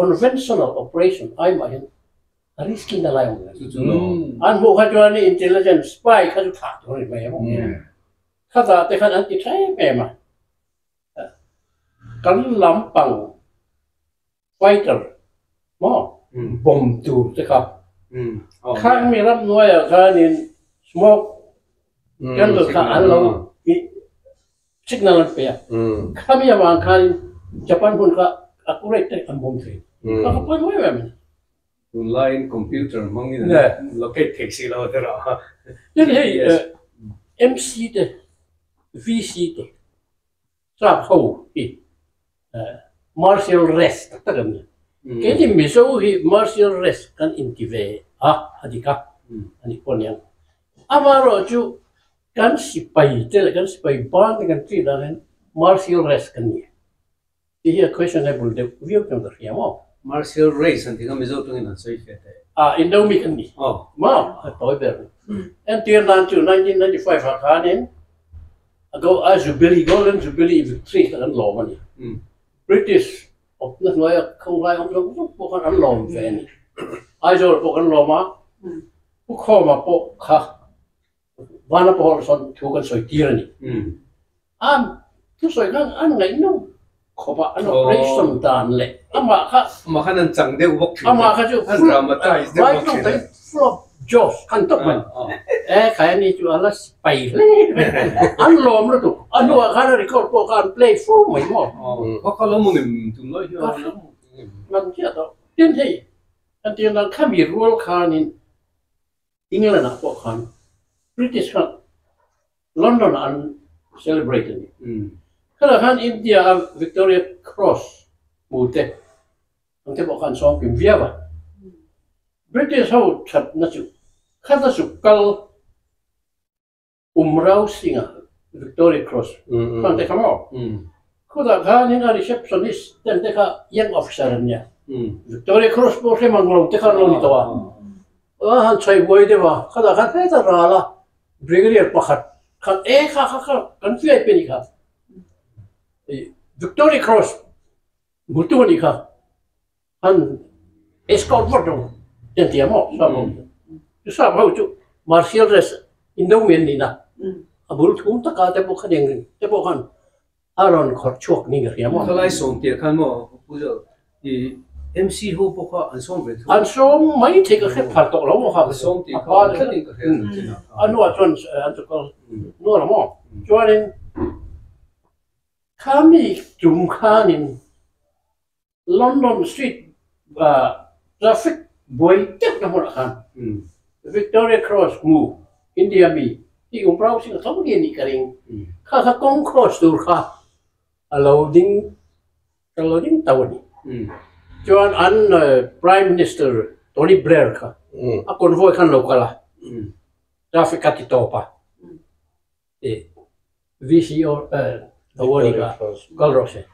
conventional operation ai mah hian A risky na lai awm lo. An hmuh kha chuan intelligence spy kha chu thah tur a ni mai em aw. Khatah te khan an ti tha em em a. Kan lampang fighter maw bomb tur te kha khang mi ramhnuaiah khanin smoke candle kha an lo signal an pe a. Khami avang khanin Japan hmun kha accurate te an bomb thei. Kha kha pawimawh em em a ni. Tunlaiin computer hmangin an locate thei si lo te rah a. Tin hei MC te, VC te, sap ho hi martial race tak tak an ni. Keini Mizo hi martial race kan inti ve a, a dik a, a nih pawh aniang. Amaherawhchu kan sipai te leh kan sipai ban te kan treat dan hian martial race kan ni. Tih hi a questionable deuh viau chuan ka hria maw? Martial race an tih kha Mizo tawngin an sawi fe teh. Ah, Indo mi kan ni. Aw. Maw? A tawi ber. Entir nan chu 1995 ah khanin a go a Jubilee, Golden Jubilee victory kha kan lawm a ni. British awpna hnuaia khawlai awm zawk zawk pawh khan an lawm ve a ni. Aizawl pawh kan lawm a, Pu Khawma pawh kha Vana pawh sawn thu kan sawi tir a ni. A thusawi khan an ngaihnawm khawp a, an operation dan leh amah kha Amah khan an chang deuh bawk thin. Amah kha chu An dramatize deuh bawk thin. Full of jokes khan tawp mai. E khai ani chu a la pai hle mai. An lawm lutuk. A hnuah khan a record pawh kha an play fo mai maw. Kha kha lo mawng em tunlai hian. Ngam chiah tawh. Tin hei, kan tir nan khami rual khanin England ah pawh khan British khan London ah an celebrate a ni. Khalah khan India a Victoria Cross hmu te ang te pawh kha an sawm kim viau a. British ho thatna chu khata zuk kal Umrao Singh-a Victoria Cross khan te kha maw? Khutah khanin a receptionist ten te kha young officer an nia. Victoria Cross pawh hre mang lo te kha an lo ni tawh a. A han chhaih buai deuh a, khatah khan heta ral a brigadier pakhat khan e kha kha kha kan fiai pe ni kha. Victoria Cross hmutu a nih kha. An escort vawt lo te an ti a maw sap ho chu. Chu sap ho chu martial dress indo mi an ni na. A bul thum taka te pawh khan eng te pawh khan a rawn khawrh chhuak niin ka hria maw. Khalai sawm tih ah khan maw Pu Zau i MC ho pawh kha an sawm ve thung. An sawm mai thei ka hre phal tawh lo maw kha. An sawm tih kha awm tlat in ka hria chu chin ah khan. A hnuah chuan an chawkal nual a maw. Chuanin khami tum khanin London Street traffic buai deuh na hmunah khan Victoria Cross hmu India mi hi umrau sing a tho nge nih ka ring. Kha kha kawng cross tur kha a lo ding a lo ding tau a ni. Chuan an Prime Minister Tony Blair kha a convoy khan lo kal a, traffic a ti tawp a. VCO award kha kal rawh se.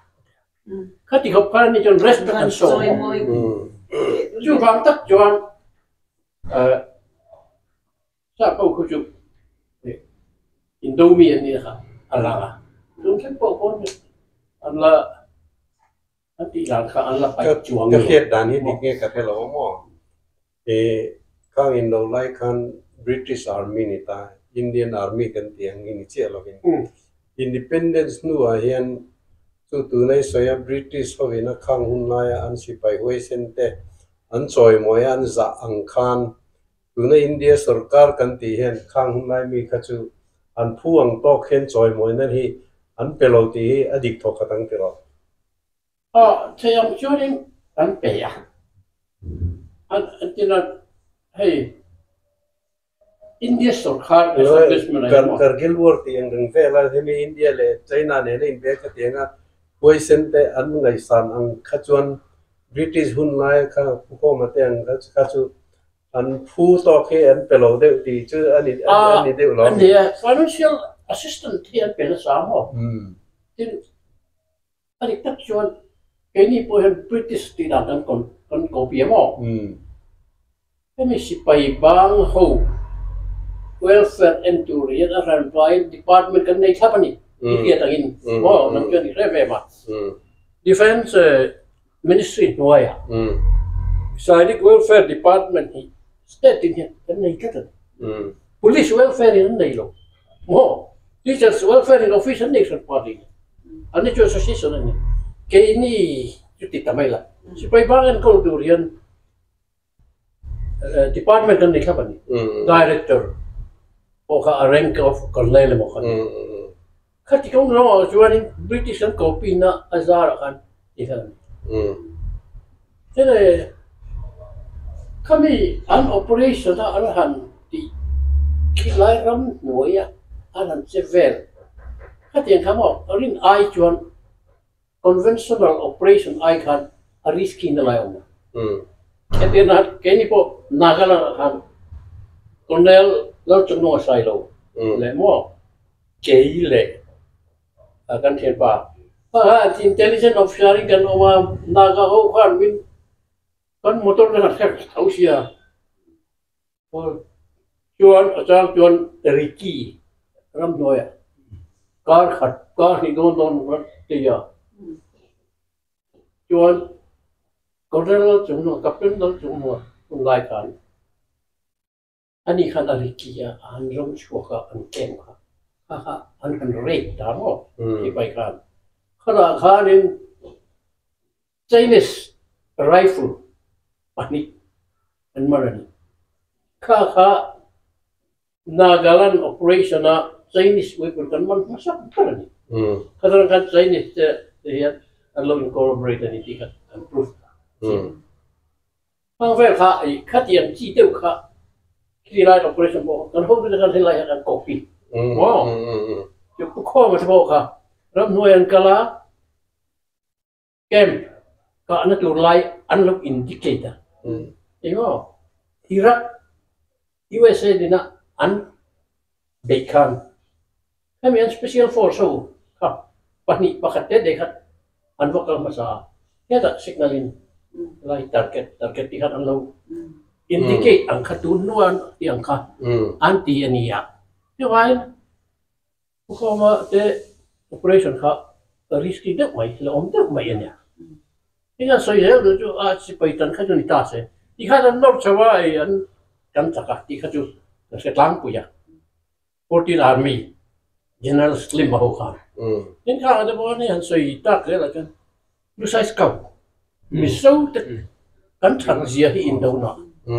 Khati khawp khan ani chuan respect an show maw. Chuvang tak chuan sap ho khu chu indo mi an nih kha a lang a. Chung thleng pawh khawn an la an tih dan kha an la paih chuang Ka hriat dan hi dik nge ka hre lo maw. Khang indo lai khan British Army ni ta, Indian Army kan tih ang hi ni chiah lovin Independence hnuah hian chu tunai sawi a British hovin a khang hun laia an sipai huaisen te an chawimawi a an zah ang khan tuna India sorkar kan tih hian khang hun lai mi kha chu an phu ang tawk hian chawimawi nan hi an pe lo tih hi a dik thawk khat ang tiraw? Aw, thei ang chuanin kan pe a, an tin a, hei India sorkar establishment a hian maw? Kargil war tih ang reng vel a, hemi India leh China nena inbe kha tiang a, huaisen te an ngaihsan ang kha chuan British hun lai kha Pukawma te ang kha chu an phu tawk hi an pe lo deuh tih chu a ni deuh lo. A nia, financial assistance hi an pe nasa maw? Tin, A dik tak chuan keini pawh hian British tih dan kan kan ko pi em aw? Hemi sipai bang ho welfare en tur hian a hran vaiin department kan nei thlap a ni i hriat angin maw nang chuan i hre ve ma. Defence Ministry hnuaiah Sainik Welfare Department hi state in hian kan nei tlat a ni. Police welfare in an nei lo maw? Teachers welfare in office an nei hran pah rih. An ni chu association a ni. Keini chu ti ta mai la. Sipai bang enkawl tur hian department an nei thlap a ni. Director pawh kha a rank of colonel emaw kha a ni. Khati kawng zawngah chuanin British an copy na a zarah khan ti khan a ni. Hei khami an operation a an han tih khi lai ram hnuaia an han che vel khatiang kha maw rin ai chuan conventional operation ai khan a risky na lai awm a. Entirna keini pawh Nagaland ah khan Colonel Lalchungnunga Sailo leh maw kei leh kan thianpa intelligent officer in kan awm a, Naga ho khan min kan motor te khan hrek tho sia chuan a chang chuan Ricky ramhnuaiah kar khat kar hnih dawn dawn rat tei a chuan Colonel Lalchungnunga Captain Lalchungnunga hun lai khan Ani khan a ri ki a, a han ram chhuak a, an kem kha. Kha kha an han rape ta maw? Sipai khan. Khatah khanin Chinese rifle pahnih an man a ni. Kha kha Nagaland operation a Chinese weapon kan man hmasak ber a ni. Khatah khan Chinese te hian an lo incorporate a ni tih kha an proof ta. Hmang vel kha i khatiang chi deuh kha khi lai operation pawh kan hotu te khan helai hian an copy maw chu pu khawm a te pawh kha Ramhnuai an kal a, camp kahna tur lai an lo indicate a. Engemaw Iraq, USA nena an beih khan hemi an special force ho kha pahnih pakhat te te khat an va kal hmasa a, hetah signal in lai target target tih khan an lo indicate ang kha tun hnuah an tih ang kha an ti a ni a. Chuvangin Khawma te operation kha risky deuh mai, hlauhawm deuh mai a nia. Heng an sawi zel duh chu a sipai tan kha chu ni ta se, ti khan an nawr chho a, ei an kan chak a tih kha chu kan hre tlangpui a. 14 Army General Slim a ho khan. Tin khang ah te pawh khan hei han sawi tak zel ah chuan Lusai Scout Mizo te kan that zia hi indo na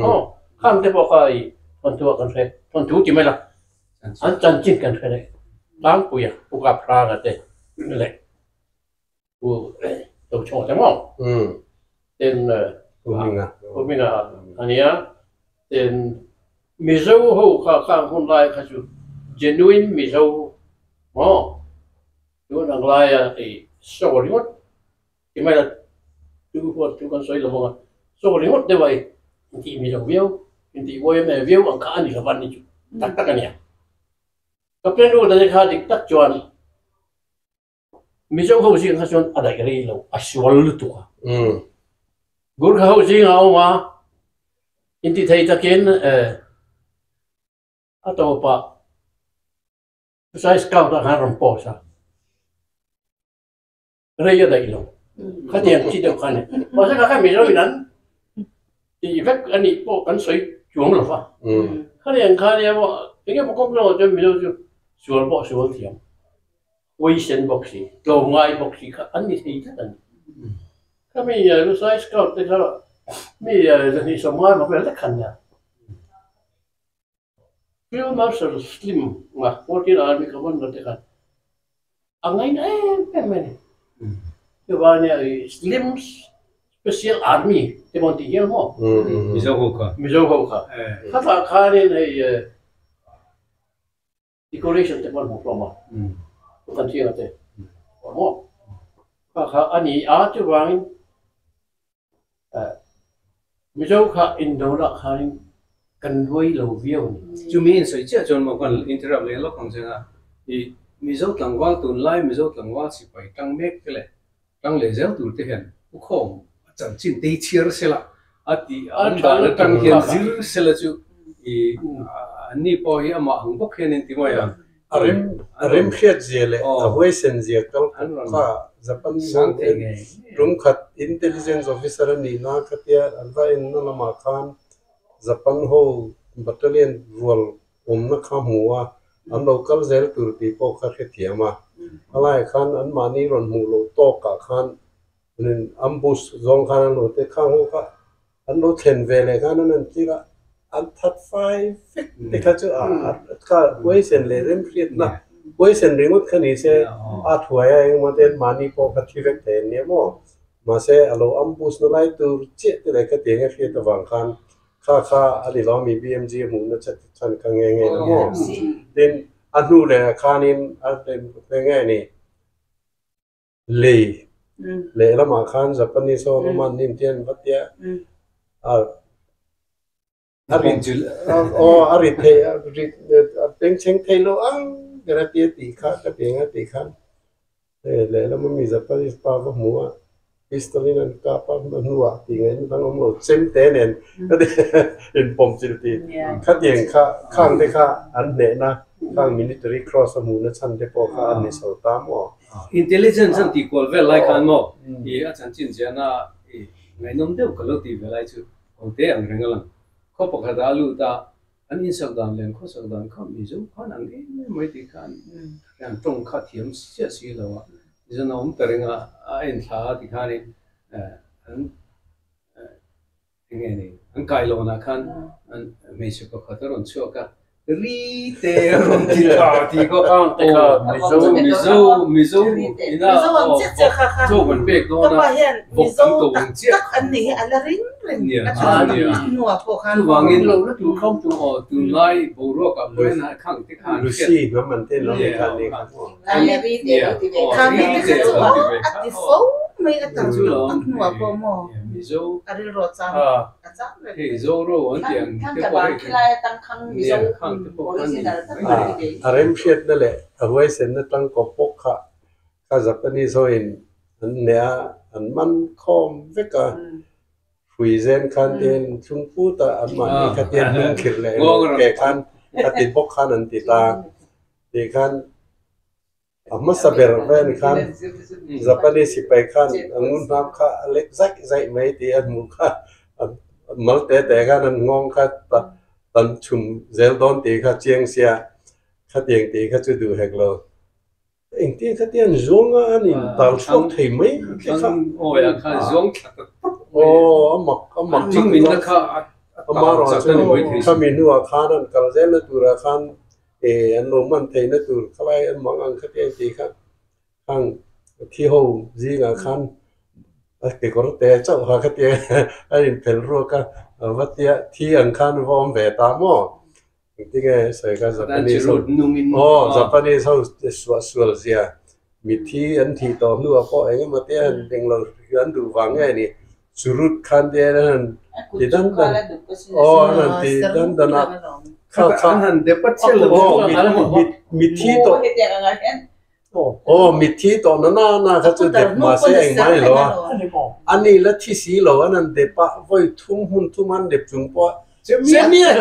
aw khang te pawh kha i thawnthu ah kan hre thawnthu ti mai la an chanchin kan hre leh tlangpui a Pu Kap Hranga te leh Pu Tochhawng te maw ten Pu Hminga Pu Hminga ania ten Mizo ho kha khang hun lai kha chu genuine Mizo maw tun ang laia i saw ringawt Ti mai la, chu huat chu kan sawi lo vang a, saw ringawt deuh a i intih mi lo viau, intih uai em em viau ang kha a ni lo va ni chu tak tak a nia. Captain Ruth-a te kha dik tak chuan Mizo ho zing kha chuan a daih rei lo, a sual lutuk a. Gurkha ho zingah a awm a, intih thei takin a tawpah Chusai Scout ah khan rawn post a. Rei a daih lo. Khatiang chi deuh kha a ni. Mahse kha kha Mizo in an tih vek a nih pawh kan sawi chuang lo va. Khatiang kha nia maw eng emaw kawng zawngah chuan Mizo chu sual pawh sual thiam, huaisen bawk si, tlawmngai bawk si kha an ni thei tlat a ni. Khami Lusai Scout te kha mi 250 emaw vel vek kha an nia. Field Marshal Slim nga 14 Army Commander te khan a ngaina em em mai a ni. Chuvangin i Slim's Special Army te pawh an tih hial maw? Mizo ho kha. Mizo ho kha. Khatah khanin hei decoration te pawh an hmu hlawm a, kan thiang a te maw? Kha kha a ni a, chuvangin Mizo kha indona khanin kan ruai lo viau a ni. Chumi in sawi chiah chuan maw kan interrupt leh lawk ang che nga, i Mizo tlangval tunlai Mizo tlangval sipai tang mek te leh tang leh zel tur te hian pu khawm a chanchin te hi chhiar sela a tih a awm dan atang hian zir sela chu i anni pawh hi amah ang bawk hian in ti mai ang. A rem a rem hriat zia leh a huaisen zia kal kawp kha Japan ho en tum khat intelligence officer a nihna khatia an va enna lamah khan Japan ho battalion rual awmna kha hmu a, an lo kal zel tur tih pawh kha hrethiam a. A laiah khan anmahni rawn hmuh loh tawkah khan ambush zawng khan an lo te khang ho kha An lo thlen ve leh khan an han tir a, an that fai vek te kha chu a huaisen leh remhriatna huaisen ringawt kha ni se a thuai a engemaw te mahni pawh kha thi vek thei an nia maw. Mahse a lo ambush na lai tur chiah te leh khatiang a hriat avang khan kha kha a ni lo ami BMG a hmuhna chhan kha nge nge na maw. Tin a hnu leh ah khanin a nge ni. Lei lehlamah khan Japanese ho lama an nim te an va tia a a rit aw a rit thei a rit a bengchheng thei lo ang ber a tia tih kha ka ti ang a tih khan hei lehlama mi Japanese pa va hmu a pistol in an kap a a hnuah tih ngaihna dang awm lo chem te nen ka ti inpawm chilh tih khatiang kha khang te kha an hnehna khang military cross a hmuhna chhan te pawh kha an ni chho ta maw. Intelligence an tih kual vel lai khan maw i a chanchin ziahna i ngaihnawm deuh ka lo tih ve lai chu Kawngte ang reng a lang. Khaw pakhat ah a lut a, an insak dan leh an khawsak dan kha Mizo khan ang em em mai tih khan an tawng kha thiam chiah si lo a, Mizo na awm ta reng a, a en thla a ti khanin an eng nge ni an kailawnah khan an hmeichhe pakhat a rawn chhuak a. Ri te rawn ti tha ti khaw aw Mizo Mizo Mizo ina aw chaw kan pek dawn a vawk kan ko ang chiah nia nia chuvangin aw tunlai boruak ah pawh hian khang te khan hriat nia nia aw ri te rawn ti ve kha aw chu lawm Mizo a. Hei Zoro an tih ang te pawh hei nia khang te pawh khan ni mai thei. A remhriatna leh a huaisenna tlangkawp bawk kha kha Japanese hoin an hneh a, an man khawm vek a, hrui zen khan tiin chhungput a anmahni kha tia hnung khirh leh ke khan kha ti bawk khan an ti ta tih khan A hmasa ber vel khan Japanese sipai khan a ngun hnam kha a lek zaih zaih mai tih a hmuh kha mal te te khan an nghawng kha tan chhum zel dawn tih kha chiang sia khatiang tih kha chu duh hek lo. Engtin khatiang zuang a an in tal chhuak thei mai te kha. Aw a mak a mak amaherawhchu khami hnuah khan an kal zelna turah khan E an lo man theihna tur khalai an mang ang kha te an tih kha khang thi ho zingah khan a kekawr te chauh ha kha tia a inphelh ruak a, va tia thi ang khan va awm ve ta maw? Engtinge sawi kha Japanese ho aw Japanese ho suah sual zia mithi an thih tawh hnuah pawh eng emaw te han englo an duh vang nge ni churut khan te an han ti dan dan aw an han ti dan dan a kha kha aw mithi tawh aw mithi tawh na na na kha chu dep mahse engmah ni lo a ani la thi si lo an han dep a vawi thum hmun thum an dep chung pawh chemiah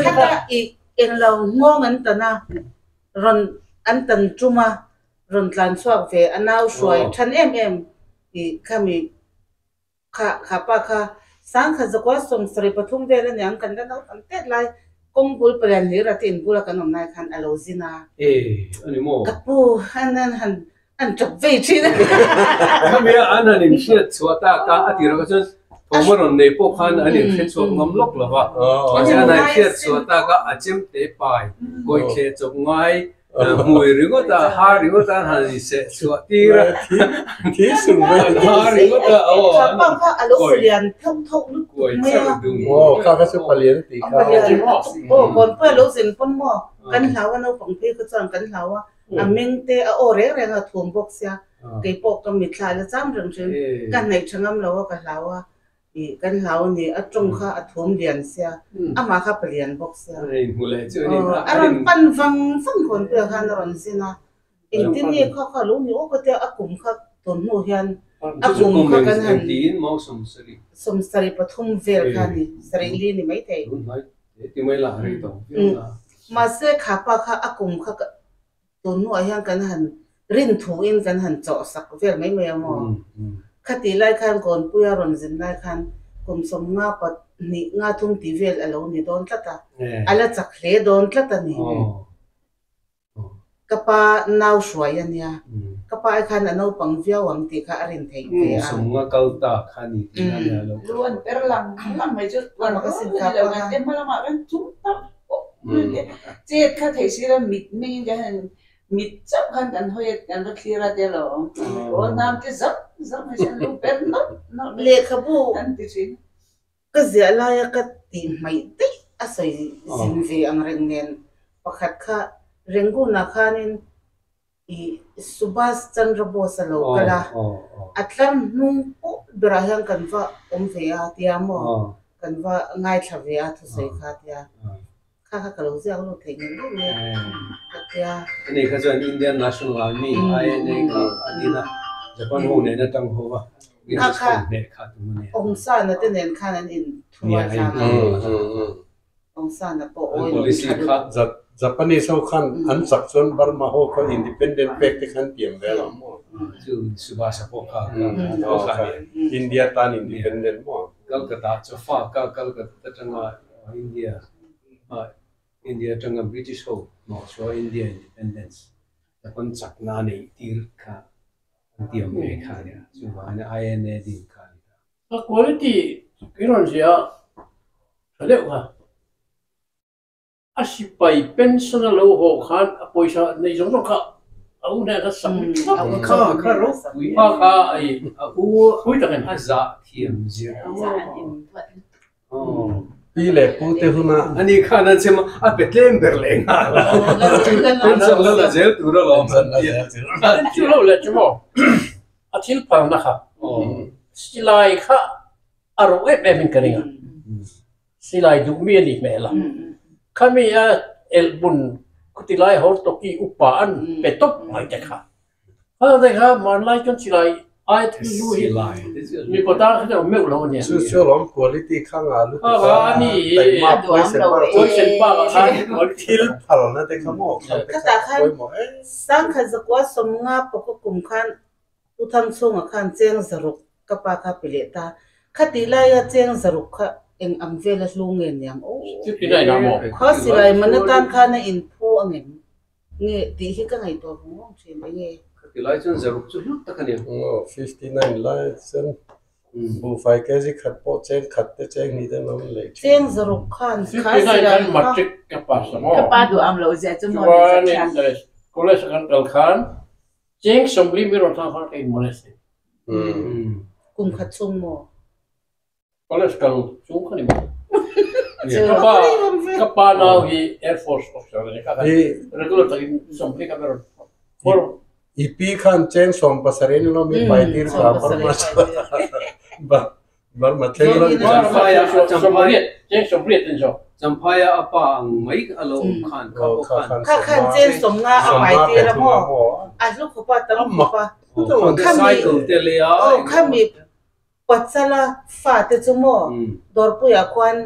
Khata i englo nghawng an tan a, rawn an tan tum a, rawn tlan chhuak ve a nau hruai than em em i khami kha kha pa kha sangkhat zakua 73 vel aniang kan la naupang tet lai kawng bul palian hlir a te in bula kan awm lai khan a lo zin a. E ani maw? Ka pu an an han An tap vei thin a. Khami a an han inhriat chhuah tak a, a tirah kha chuan thawm a rawn nei pawh khan an inhre chhuak ngam lawk lo va. Mahse an han inhriat chhuah tak a, a chem te pai, kawi thleh chawp ngai, hmui ringawt a, har ringawt a an han inseh chhuah tir a. Thi sung mai. An har ringawt a, aw an han kawi kawi char dung. Aw kha kha chu palian tih kha. Aw kawnpui a lo zin pawn maw kan hlau a naupang phei kha chuan kan hlau a. A meng te a aw reng reng a thum bawk sia, kei pawh ka mitthla la cham reng thin, ka hnaih tha ngam lo a ka hlau a, ih kan hlau a ni, a tawng kha a thum lian sia, amah kha palian bawk sia. A rawn pan vang vang kawn piah khan a rawn zin a, engtin nge kha kha lo ni aw ka tia, a kum kha tun hnu hian a kum kha kan han 73 vel kha a ni, sarih li ni maithei. Mahse kha pa kha a kum kha tun hnuah hian kan han rin thuin kan han chawh sak vel mai mai a maw? Khatih lai khan Kawnpuia rawn zin lai khan kum 52 53 tih vel a lo ni dawn tlat a, a la chak hle dawn tlat a ni. Ka pa nau hruai a nia, ka pa ai khan a naupang viau ang tih kha a rin theih ve a. Sawmnga kal ta kha ni tih a nia lo. Lu an per lang lang mai chu tuan Amah ka sin rual kha a ni lo pa kan kha. te hma lamah khan chung tak pawh chet kha theih si lo mit mengin kan han mit chauh khan kan hawi a kan va thlir a te lo aw hnam te zauh zauh mai chuan lu per nawk nawk mai Lehkhabu an ti thin. Ka ziah laia ka tih hmaih daih a sawi zin ve ang reng nen pakhat kha Rangoon-ah khanin ih Subhas Chandra Bose a lo kal a, a tlar hnung pawh berah hian kan va awm ve a tia maw, kan va ngaithla ve a thusawi kha tia, kha kha ka lo ziak lut thei ngei ngei mai a ka tia. Ani kha chuan Indian National Army, INA, kha a din a, Japan ho nen atang ho va, British ho hneh kha tum a nia. Aung San-a te nen khan an inthurual tlang a, Aung San-a pawh oil An policy kha. Japanese ho khan an chak chuan Burma ho kha independent pek te khan tiam ve lo maw? Chu Subhas-a pawh kha kha a nia. India tan independent maw? Calcutta chu fa ka Calcutta atanga India India atanga British ho hnawh chhuah India independence Japan chakna a neih tir kha. An tiam ngei kha a nia. Chuvangin INA din kha a ni ta. A quality i rawn ziah a tha deuh kha. A sipai pension a lo haw khan a pawisa nei zawng zawng kha a u hnenah khan sak thlap a kha kha ropui kha kha a i a u pui takin a zah thiam zir Pi leh pu te huna ani khan an chhem a a pe tlem ber leh nghal a pension la la zel tur alawm an ti a chu lo leh chu maw a thil phalna kha silai kha a ro em em in ka ring a. Silai duhmi a nih hmel a. Khami a elhbun khuti lai Hortoki upa an pe tawp mai te kha. Kha te kha hmanlai chuan silai ai thil hlu hi mipa tan kha chu a awm meuh lo a nia. Chu chu alawm quality kha ngah lutuk a taima poison bak ah poison bak ah khan thil phalna te kha maw kha te kha pawimawh em. Sangkhat zakua sawmnga pawka kum khan Pu Thangchhunga khan cheng zaruk ka pa kha pe leh ta. Khatih laia cheng zaruk kha eng ang vela hlu nge niang aw. Kha silai man atan khan a inphu a ngem nge tih hi ka ngaihtuah vawng vawng thin eng nge. Khatih lai chuan zaruk chu hlut tak a ni. Aw, 59 lai chuan buhfai kg khat pawh cheng khat te cheng hnih te an awm leh thin. Cheng zaruk khan kha silai kha. Matric ka pass a maw. Ka pa duh am loh zia chu maw ni zathiam. Chuan college a kan kal khan Cheng sawmli mi rawn thang kha ka inmawlh a sin. Kum khat chhung maw? College kal chung kha ni maw? Ka pa ka pa nau hi Air Force officer a ni kha khan regular takin sawmli kha mi rawn follow. I pi khan cheng sawm pasarih in lo mi pai tir kha Burma Burma thleng lo. Champhaia Sawmriat cheng sawmriat in zawk. Champhaia a pa ang mai a lo awm khan kha pawh khan. Kha khan cheng sawmnga a pai tir a maw? A hlu khawp a tam khawp a. Cycle te lei a. Aw khami Pachala fa te chu maw Dawrpuiah khuan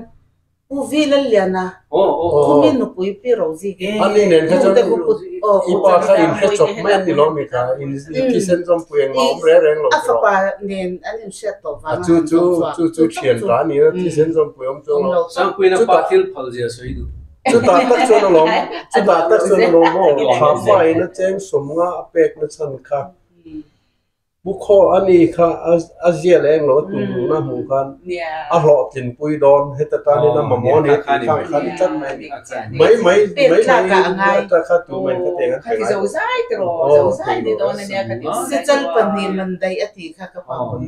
Pu Vi Lalliana khumi nupui Pi Rozi ke Ani nen kha chuan i pa kha in hre chawp mai an ni lo mi kha in thisen zawmpui engmah awm reng reng lo A fapa nen an inhriat tawh vang a chu chu chu chu thian ta a ni a thisen zawmpui awm chuang lo Sangpuiin a pa thil phal zia sawi duh. Chutah tak chuan alawm chutah tak chuan alawm aw tha pa in a cheng sawmnga a pek na chhan kha Pu Khaw a ni kha a zia leh englo a tum luhna hmuh khan a hlawhtlin pui dawn heta tanin a mamawh a ni a tih khang kha ni tlat mai a ni. Mai mai mai mai ta kha tu mai kha tiang an pe ngai lo. Sichal pahnih man daih a tih kha ka pa pawn.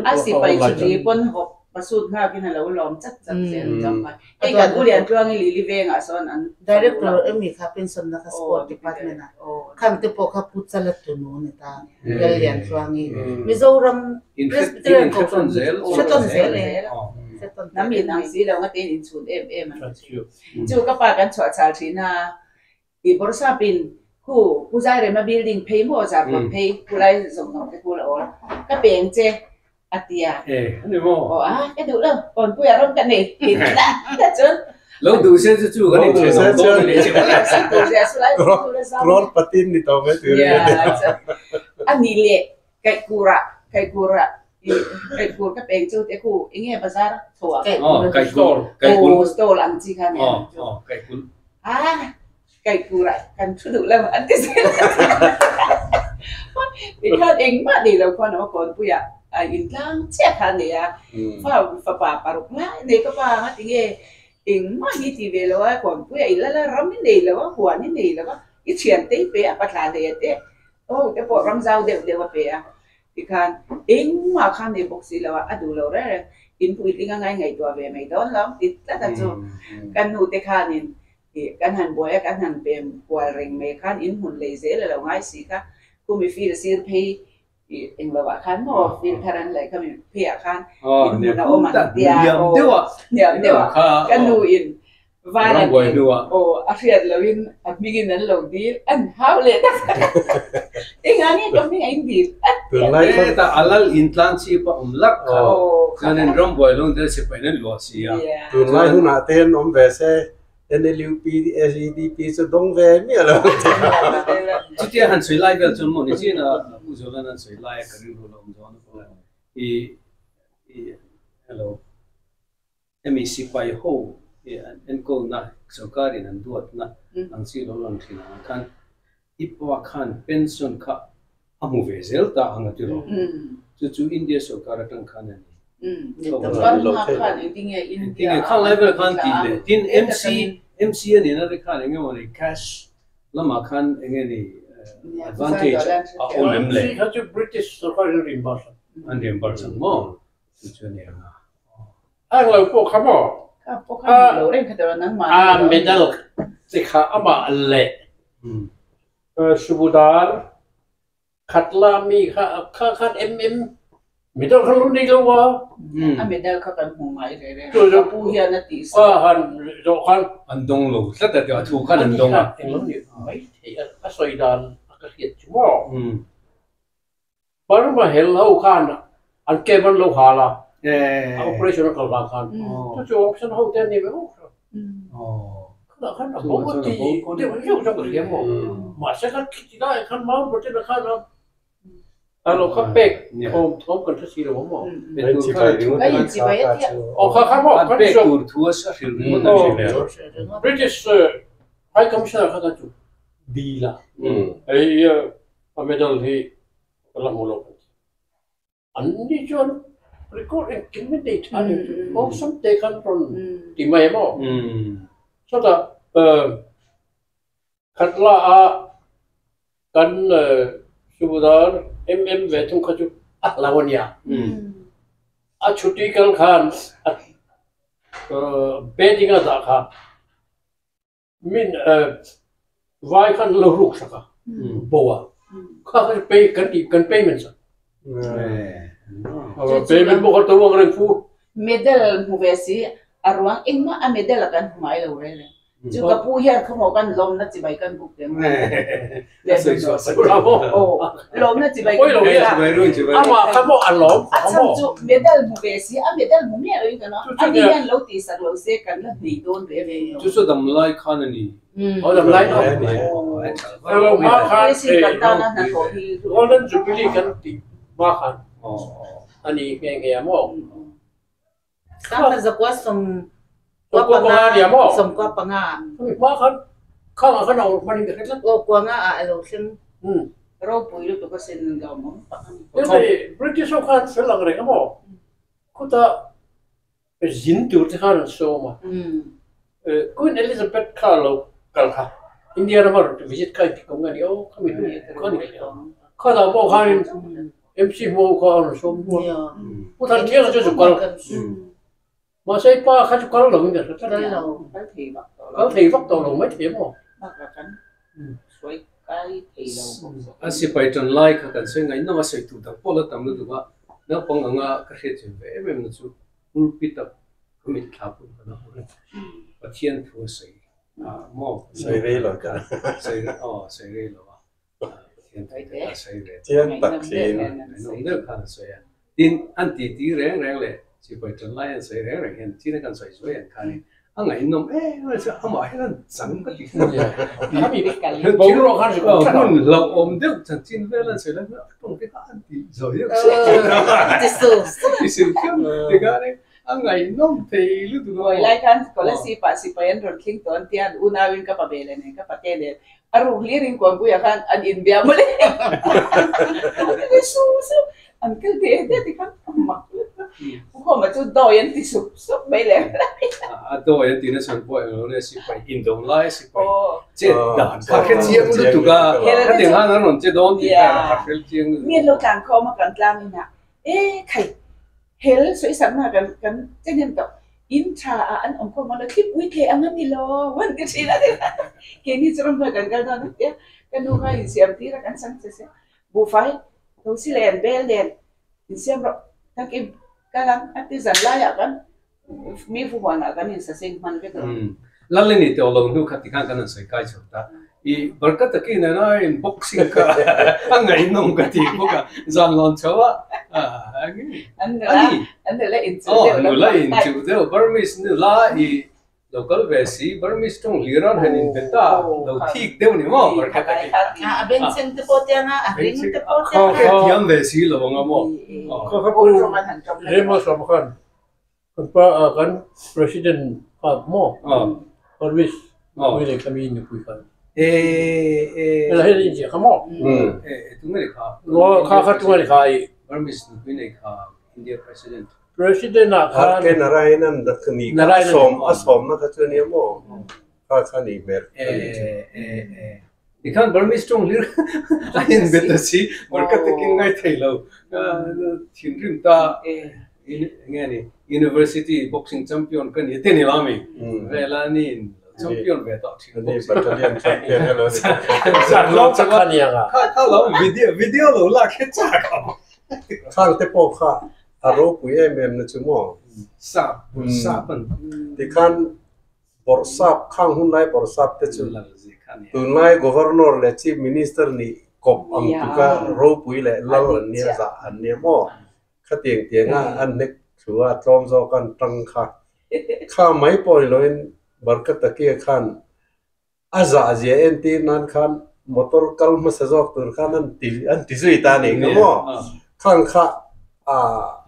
A sipai chhutli pawn hawp pasut nghakin a lo lawm chat chat zel chauh mai. Hei kan U Liantluangi Lili vengah sawn an Director emi kha pension na kha sport department ah khang te pawh kha Pu Chala tunu a ni ta Lalliantluangi Mizoram Presbyterian Kohhran hre tawn zel e hre tawn Hnam in ang si lo nga tein inchhun em em an ti. Chu ka pa kan chhuah chhal thin a. I bawrhsapin khu Pu Zairema building phei maw zarkawt phei khulai zawng zawng te khu la awl ka peng che a ti a. E ani maw? Aw a ka duh lo kawnpuia rawng ka nei ti ta ta chuan. Lo duh se chu chu kan inthen awm dawn a ni chu. Crore patin ni tawh mai tur a ni. A nih leh Kaikurah Kaikurah i Kaikur ka peng chu te khu enge bazar tho ah khan Aw Kaikur Kaikul aw stall ang chi kha nia aw aw Kaikul ah Kaikurah kan thu duh lo an ti zel tikhan engmah nei lo khuan a kawnpui ah a intlang chiah kha a nei a fa fapa paruk lai nei ka pa anga tinge engmah hi ti ve lo a kawnpui ah i lal a ram i nei lo a huan i nei lo a i thian te i pe a patla hlei a te Aw te pawh ram zau deuh deuh a pe a, tikhan engmah kha nei bawk si lo a, a duh lo reng reng, in puitling a ngai ngaihtuah ve mai dawn lo ti tlat a chu kan nu te khanin ih kan han buai a kan han pem kual reng mai khan in hmun lei zel a lo ngai si kha, khumi fil sir phei ih englo ah khan maw fil thar an laih khami phei ah khan in hmun a awm ang tia aw hniam deuh a ka nu in Van an in aw a hriat loin a hmingin an lo dil an hau leh tak tak a engah nge ka hming a in dil a ti a. Hetah a lal in tlang chip a awm lak kha chuanin rambuai lung te sipai in an luah si a. Tunlai hunah te hian awm ve se NLUP, SEDP chu dawng ve miah lo ang che. Chutia han sawi lai vel chuan maw ni chin a U Zolan an sawi lai a ka rilru lo awm dawn a i i hello. Hemi sipai ho hi an enkawlna sorkarin an duatna ang chi lo lang thin ang khan i pa khan pension kha A hmu ve zel ta ang a ti rawh. Chu chu India sorkar atang khan a ni. Engtinge khang lai vel khan tih leh tin MC MC a nihna te khan eng emaw ni cash lamah khan eng nge ni advantage a awm em le? MC kha chu British sorkar in a reimburse ang. An reimburse ang maw? Chu chu a ni ang a. A englo pawh kha maw? A medal te kha amah leh Subudar Khatla mi kha kha khan em em medal kha lo nei lo a. A medal kha kan hmu ngai reh reh lo. Ka pu hian a tih sak. A han zawh khan. An dawng lo tlat a tih a thu khan an dawng a. Englo nih mai thei a, a sawi dan a ka hriat chu maw. Burma hel ho khan an camp an lo hal a, a operation a kal vang khan. Chu chu option ho te an ni ve bawk a. Khatah khan a bo a ti deuh zeuh zeuh ka hria maw. Mahse kha khiti laiah khan Mount Batten-a khan a a lo kha pek thawm thawm kan hre si lo maw. Aw kha kha maw kan pek tur thu a hrilh ringawt a ni. British High Commissioner kha khan chu dil a. Hei A medal hi ka la hmu lo kan ti. An ni chuan record engkim mai nei tha ni chu awlsam te khan rawn ti mai em aw. Chutah Khatla a kan Subudar MM ve thung kha chu a hlau a nia. A chhuti kal khan a batting a dah kha Min vai khan lo ruk sak a, bo a, kha kha chu pay kan tih kan payment sak. Payment pawh kha to ang reng fu. Medal hmu ve si, a ruang engmah a medal a kan hmu ngai lo reng reng. Chu ka pu hian khawmaw kan lawmna chibai kan buk ve mai. Lawmna chibai kan buk a. Amah kha maw a lawm A chhan chu medal hmu ve si, a medal hmu miah loin kan awm. Ani hian lo tih sak lo se kan la hmei dawn ve ve lo. Chu chu damlai khan a ni. Aw damlai no. Elo hma khan Golden Jubilee kan tih hma khan a ni nghe nghe a maw. Sangha zakua 95 95. Hma khan khangah khan a awrh hman in ka hre tlat. Aw kuanga ah a lo thleng. Ropui lutuk a sin lawm awm tak a ni. Hei British ho khan fel ang reng a maw? Khutah zin tur te khan an sawm a. Queen Elizabeth kha a lo kal kha India rama rawn visit kha engtik awm nge ni aw khami hnu kha ni hle a. Khatah pawh khanin MC hmuh ho kha a rawn sawm hmuh a. Pu Thanthianga chu zu kal. Mahse i pa kha chu kal lo in ka hre tlat. Kal lo. Kal thei vak tawh lo mai thei maw? Bakah kan hruai kai thei lo bawk zawk. A sipai tan lai kha kan sawi ngaihnawm a sawi tur dang pawh la tam lutuk a, naupang anga ka hriat chin ve em em na chu pulpit a ka mitthla pawh ka la hmu reng. Pathian thu a sawi a maw? Sawi rei lo ka. Sawi aw sawi rei lo a. Pathian thu te kha sawi ve. Chiang tak thin. Ngaihnawm deuh khan a sawi a. Tin, an titi reng reng leh sipai tan lai an sawi reng reng hian chin a kan sawi zuai ang khanin a ngaihnawm em em chuan amah hian an chang ka ti hmun hlauhawm deuh chanchin vel an sawi lai hian a tawng te kha an ti zawi deuh ti su khiau tikhanin a ngaihnawm thei lutuk a. Kawi lai khan Kolasib ah sipai an rawn thleng tawh an tia an unauin ka pa ve leh nen ka pate nen a ruk hlir in Kuangpuia khan an inbia mawle su su An kal te te ti khan a mak lutuk a, Pu Khawma chu dawi an ti sup sup mai leh A dawi an tihna chhan pawh englo nge sipai indawm lai sipai chet dan kha hre chiang lutuk a, khatiang khan an rawn che dawn tih kha a hre chiang lutuk a. Mi an lo tlan khawm a kan tlang inah e khai hel sawisak na kan kan che hnem tawh in tha ah an awm khawm ang lo thlip ui thei ang a ni lo an ti thin a keini chu ramhnuai kan kal dawn a tia ka nu kha insiam tir a kan chang che se Buhfai, thosi len, bel len insiam rawh takin kal ang a ti zan laiah kan mi fuhuanah kan insaseng hman vek lo. Lalini tawh lo hnu kha tikhan kan han sawi kai chho ta. I barka takin a nai in boxing kha a ngaihnawm ka ti bawk a, zan lawn chho a ani nula inchuh deuh nula inchuh deuh Burmese nula i Lo kal ve si, Burmese tawng hlir an han inbe ta, lo thik deuh ni maw Barkhat a kei. A bengchheng te pawh tiang a, a ring te pawh tiang a. Kha thiam ve si lo ang a maw. Kha kha pu Rema Sawm khan kan pa kan President kha maw Burmese nupui leh kha mi nupui khan. Helai hian inziah kha maw? Tunge ni kha? Aw, kha kha tunge ni kha i? Burmese nupui nei kha India President. President ah khan. RK Narayanan kha ni kha a sawm a sawmna kha chu ania maw? Kha kha ni hmel a ni chu. Tikhan Burmese tawng hlir a inbet a si, barka takin ngai thei lo. Thinrim ta enge ni University boxing champion ka ni te ni lo ami? Vela ni in champion ve tawh thin boxing. Battalion champion elo ni Zan lo tak kha ni anga. Kha kha lo video video lo lak hi chak ang. Khang te pawh kha a ropui em em na chu maw? Sap sap an. Tikhan Bawrhsap, khang hun lai bawrhsap te chu tunlai Governor leh Chief Minister nih kawp ang tuka ropui leh lal an nia zah an nia maw? Khatiang tianga an hnek thu a tlawm zawk an tang kha. Kha mai pawh ni loin Barkatakia khan a zah zia entir nan khan motor kal hmasa zawk tur khan an ti an ti zui ta nih kha maw? Khang kha a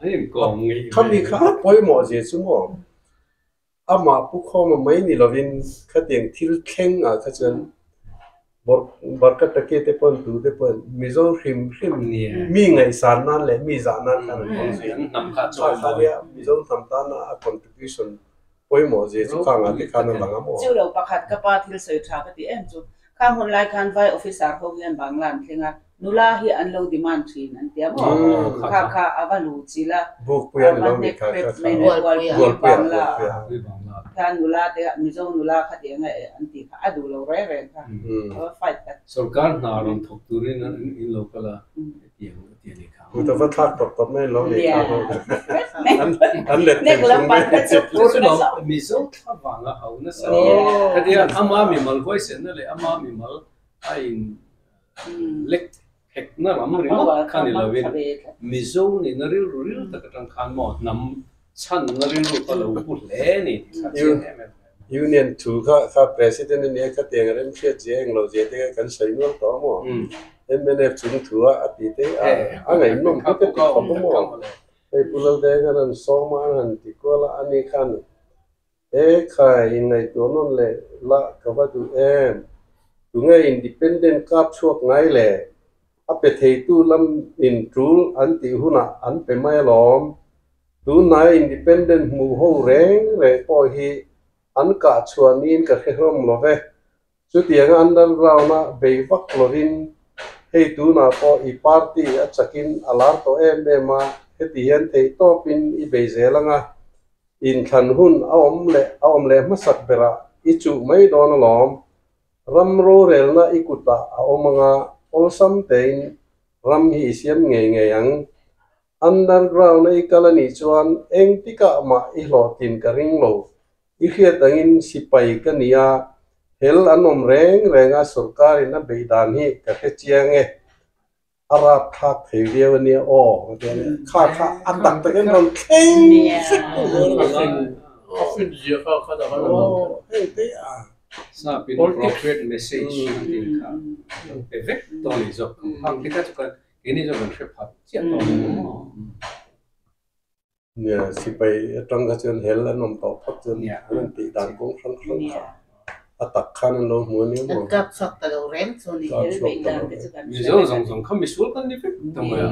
khami kha a pawimawh zia chu maw? Amah pu khawma mai ni lovin khatiang thil thleng ah kha chuan Barkatake te pawn tu te pawn Mizo hrim hrim mi ngaihsan nan leh mi zah nan khan an hmang zui a. Kha kha nia Mizo hnam tana a contribution pawimawh zia chu khang ah te khan a lang a maw? Chu lo pakhat ka pa thil sawi tha ka ti em chu Khang hun lai khan vai officer ho hian Bangla an thleng a, nula hi an lo demand thin an ti a maw? Kha kha a va lu chil a, a va hnek hrep mai mai Bualpui Bangla kha nula te Mizo nula kha ti anga an tih kha a duh lo reng reng kha a va fight tak. Sorkar hna rawn thawk turin in lo kal a, hetiang a ti a ni kha. Kut a va thlak tawp tawp mai lo ni kha ho an let thei chung mai. Mizo thla vanga ho nasa khatia ama mimal huaisenna leh ama mimal a in lek hekna ram ringawt kha ni lovin Mizo nihna rilru ril tak atang khan maw hnam chhanna rilru kha lo pu hle ni tih kha chiang em em. Union thu kha kha President a nia khatiang a remhriat zia englo zia te kha kan sawi nual tawh a maw? Mnf chung thu a a ti te a a ngaihnawm hi ka ti khawp a maw? Hei Pu Laldeng an han sawm a an han ti kual a ani khan e khai inngaihtuah nawn leh lah ka va duh em? Tunge independent kap chhuak ngai le? A pe theitu lam in tul an tih hunah an pe mai alawm. Tunhnai independent hmuh ho reng reng pawh hi an kah chhuah niin ka hre hlawm lo ve. Chutianga underground a bei vak lovin hei tunah pawh i party a chakin a lar tawh em em a, heti hian theihtawpin i bei zel anga inthlan hun a awm leh a awm leh hmasak berah i chuh mai dawn alawm. Ram rorelna i kutah a awm anga awlsam tein ram hi i siam ngei ngei ang. Underground a i kal a nih chuan engtikah mah i hlawhtlin ka ring lo. I hriat angin sipai ka ni a, hel an awm reng reng a sorkarin a beih dan hi ka hre chiang e. A rap thlak thei viau a nia aw ka ti a nia. Kha kha a tak takin rawn thleng vek a ni. A fin zia kha kha dah khan a lang tlat. Hei te a. Sap in appropriate message an tih kha pe vek tawh a ni zawk. Khang te kha chu kan Keini chuan kan hre phat chiah tawh lo maw? Nia, sipai atang kha chuan hel an awm tawh phawt chuan an han tih dan kawng hrang hrang kha a tak khan an lo hmu a nia maw? An kap chhuak ta lo reng chu ni. Kap chhuak ta lo reng. Mizo zawng zawng kha misual kan ni vek ta mai a,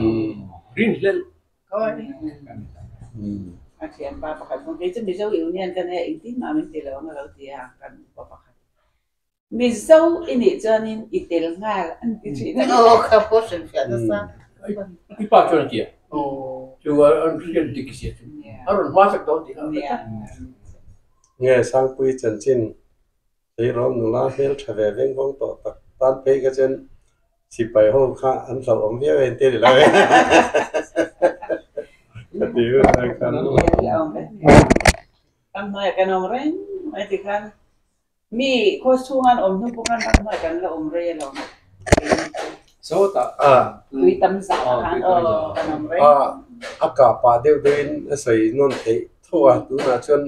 rinhlelh kai kan ni ta mai. A thianpa pakhat pawh kei chu Mizo Union ka nia engtin mah min ti lo ang a lo ti a, kan upa pakhat. Mizo i nih chuanin i tel nghal an ti thin a. Aw kha pawh hrilh fiah nasa. I pa chuan a ti a, chu an hriat dik zia chu a rawn hma sak dawn tih kha a hre tlat. Nge Sangpui chanchin tleirawl nula hmel tha ve veng vawng tawh tak tan phei kha chuan sipai ho kha an hlauhawm viau e an ti a ni lo e. Ka ti hun lai khan. Kan hnuaiah kan awm reng mai ti khan Mi khaw chhunga an awm hnu pawh khan ram hnuai kan la awm rei alawm. Sawtah tui tam zah ah khan aw kan awm rei. A kah pah deuh deuhin a sawi nawn theih tho a, tunah chuan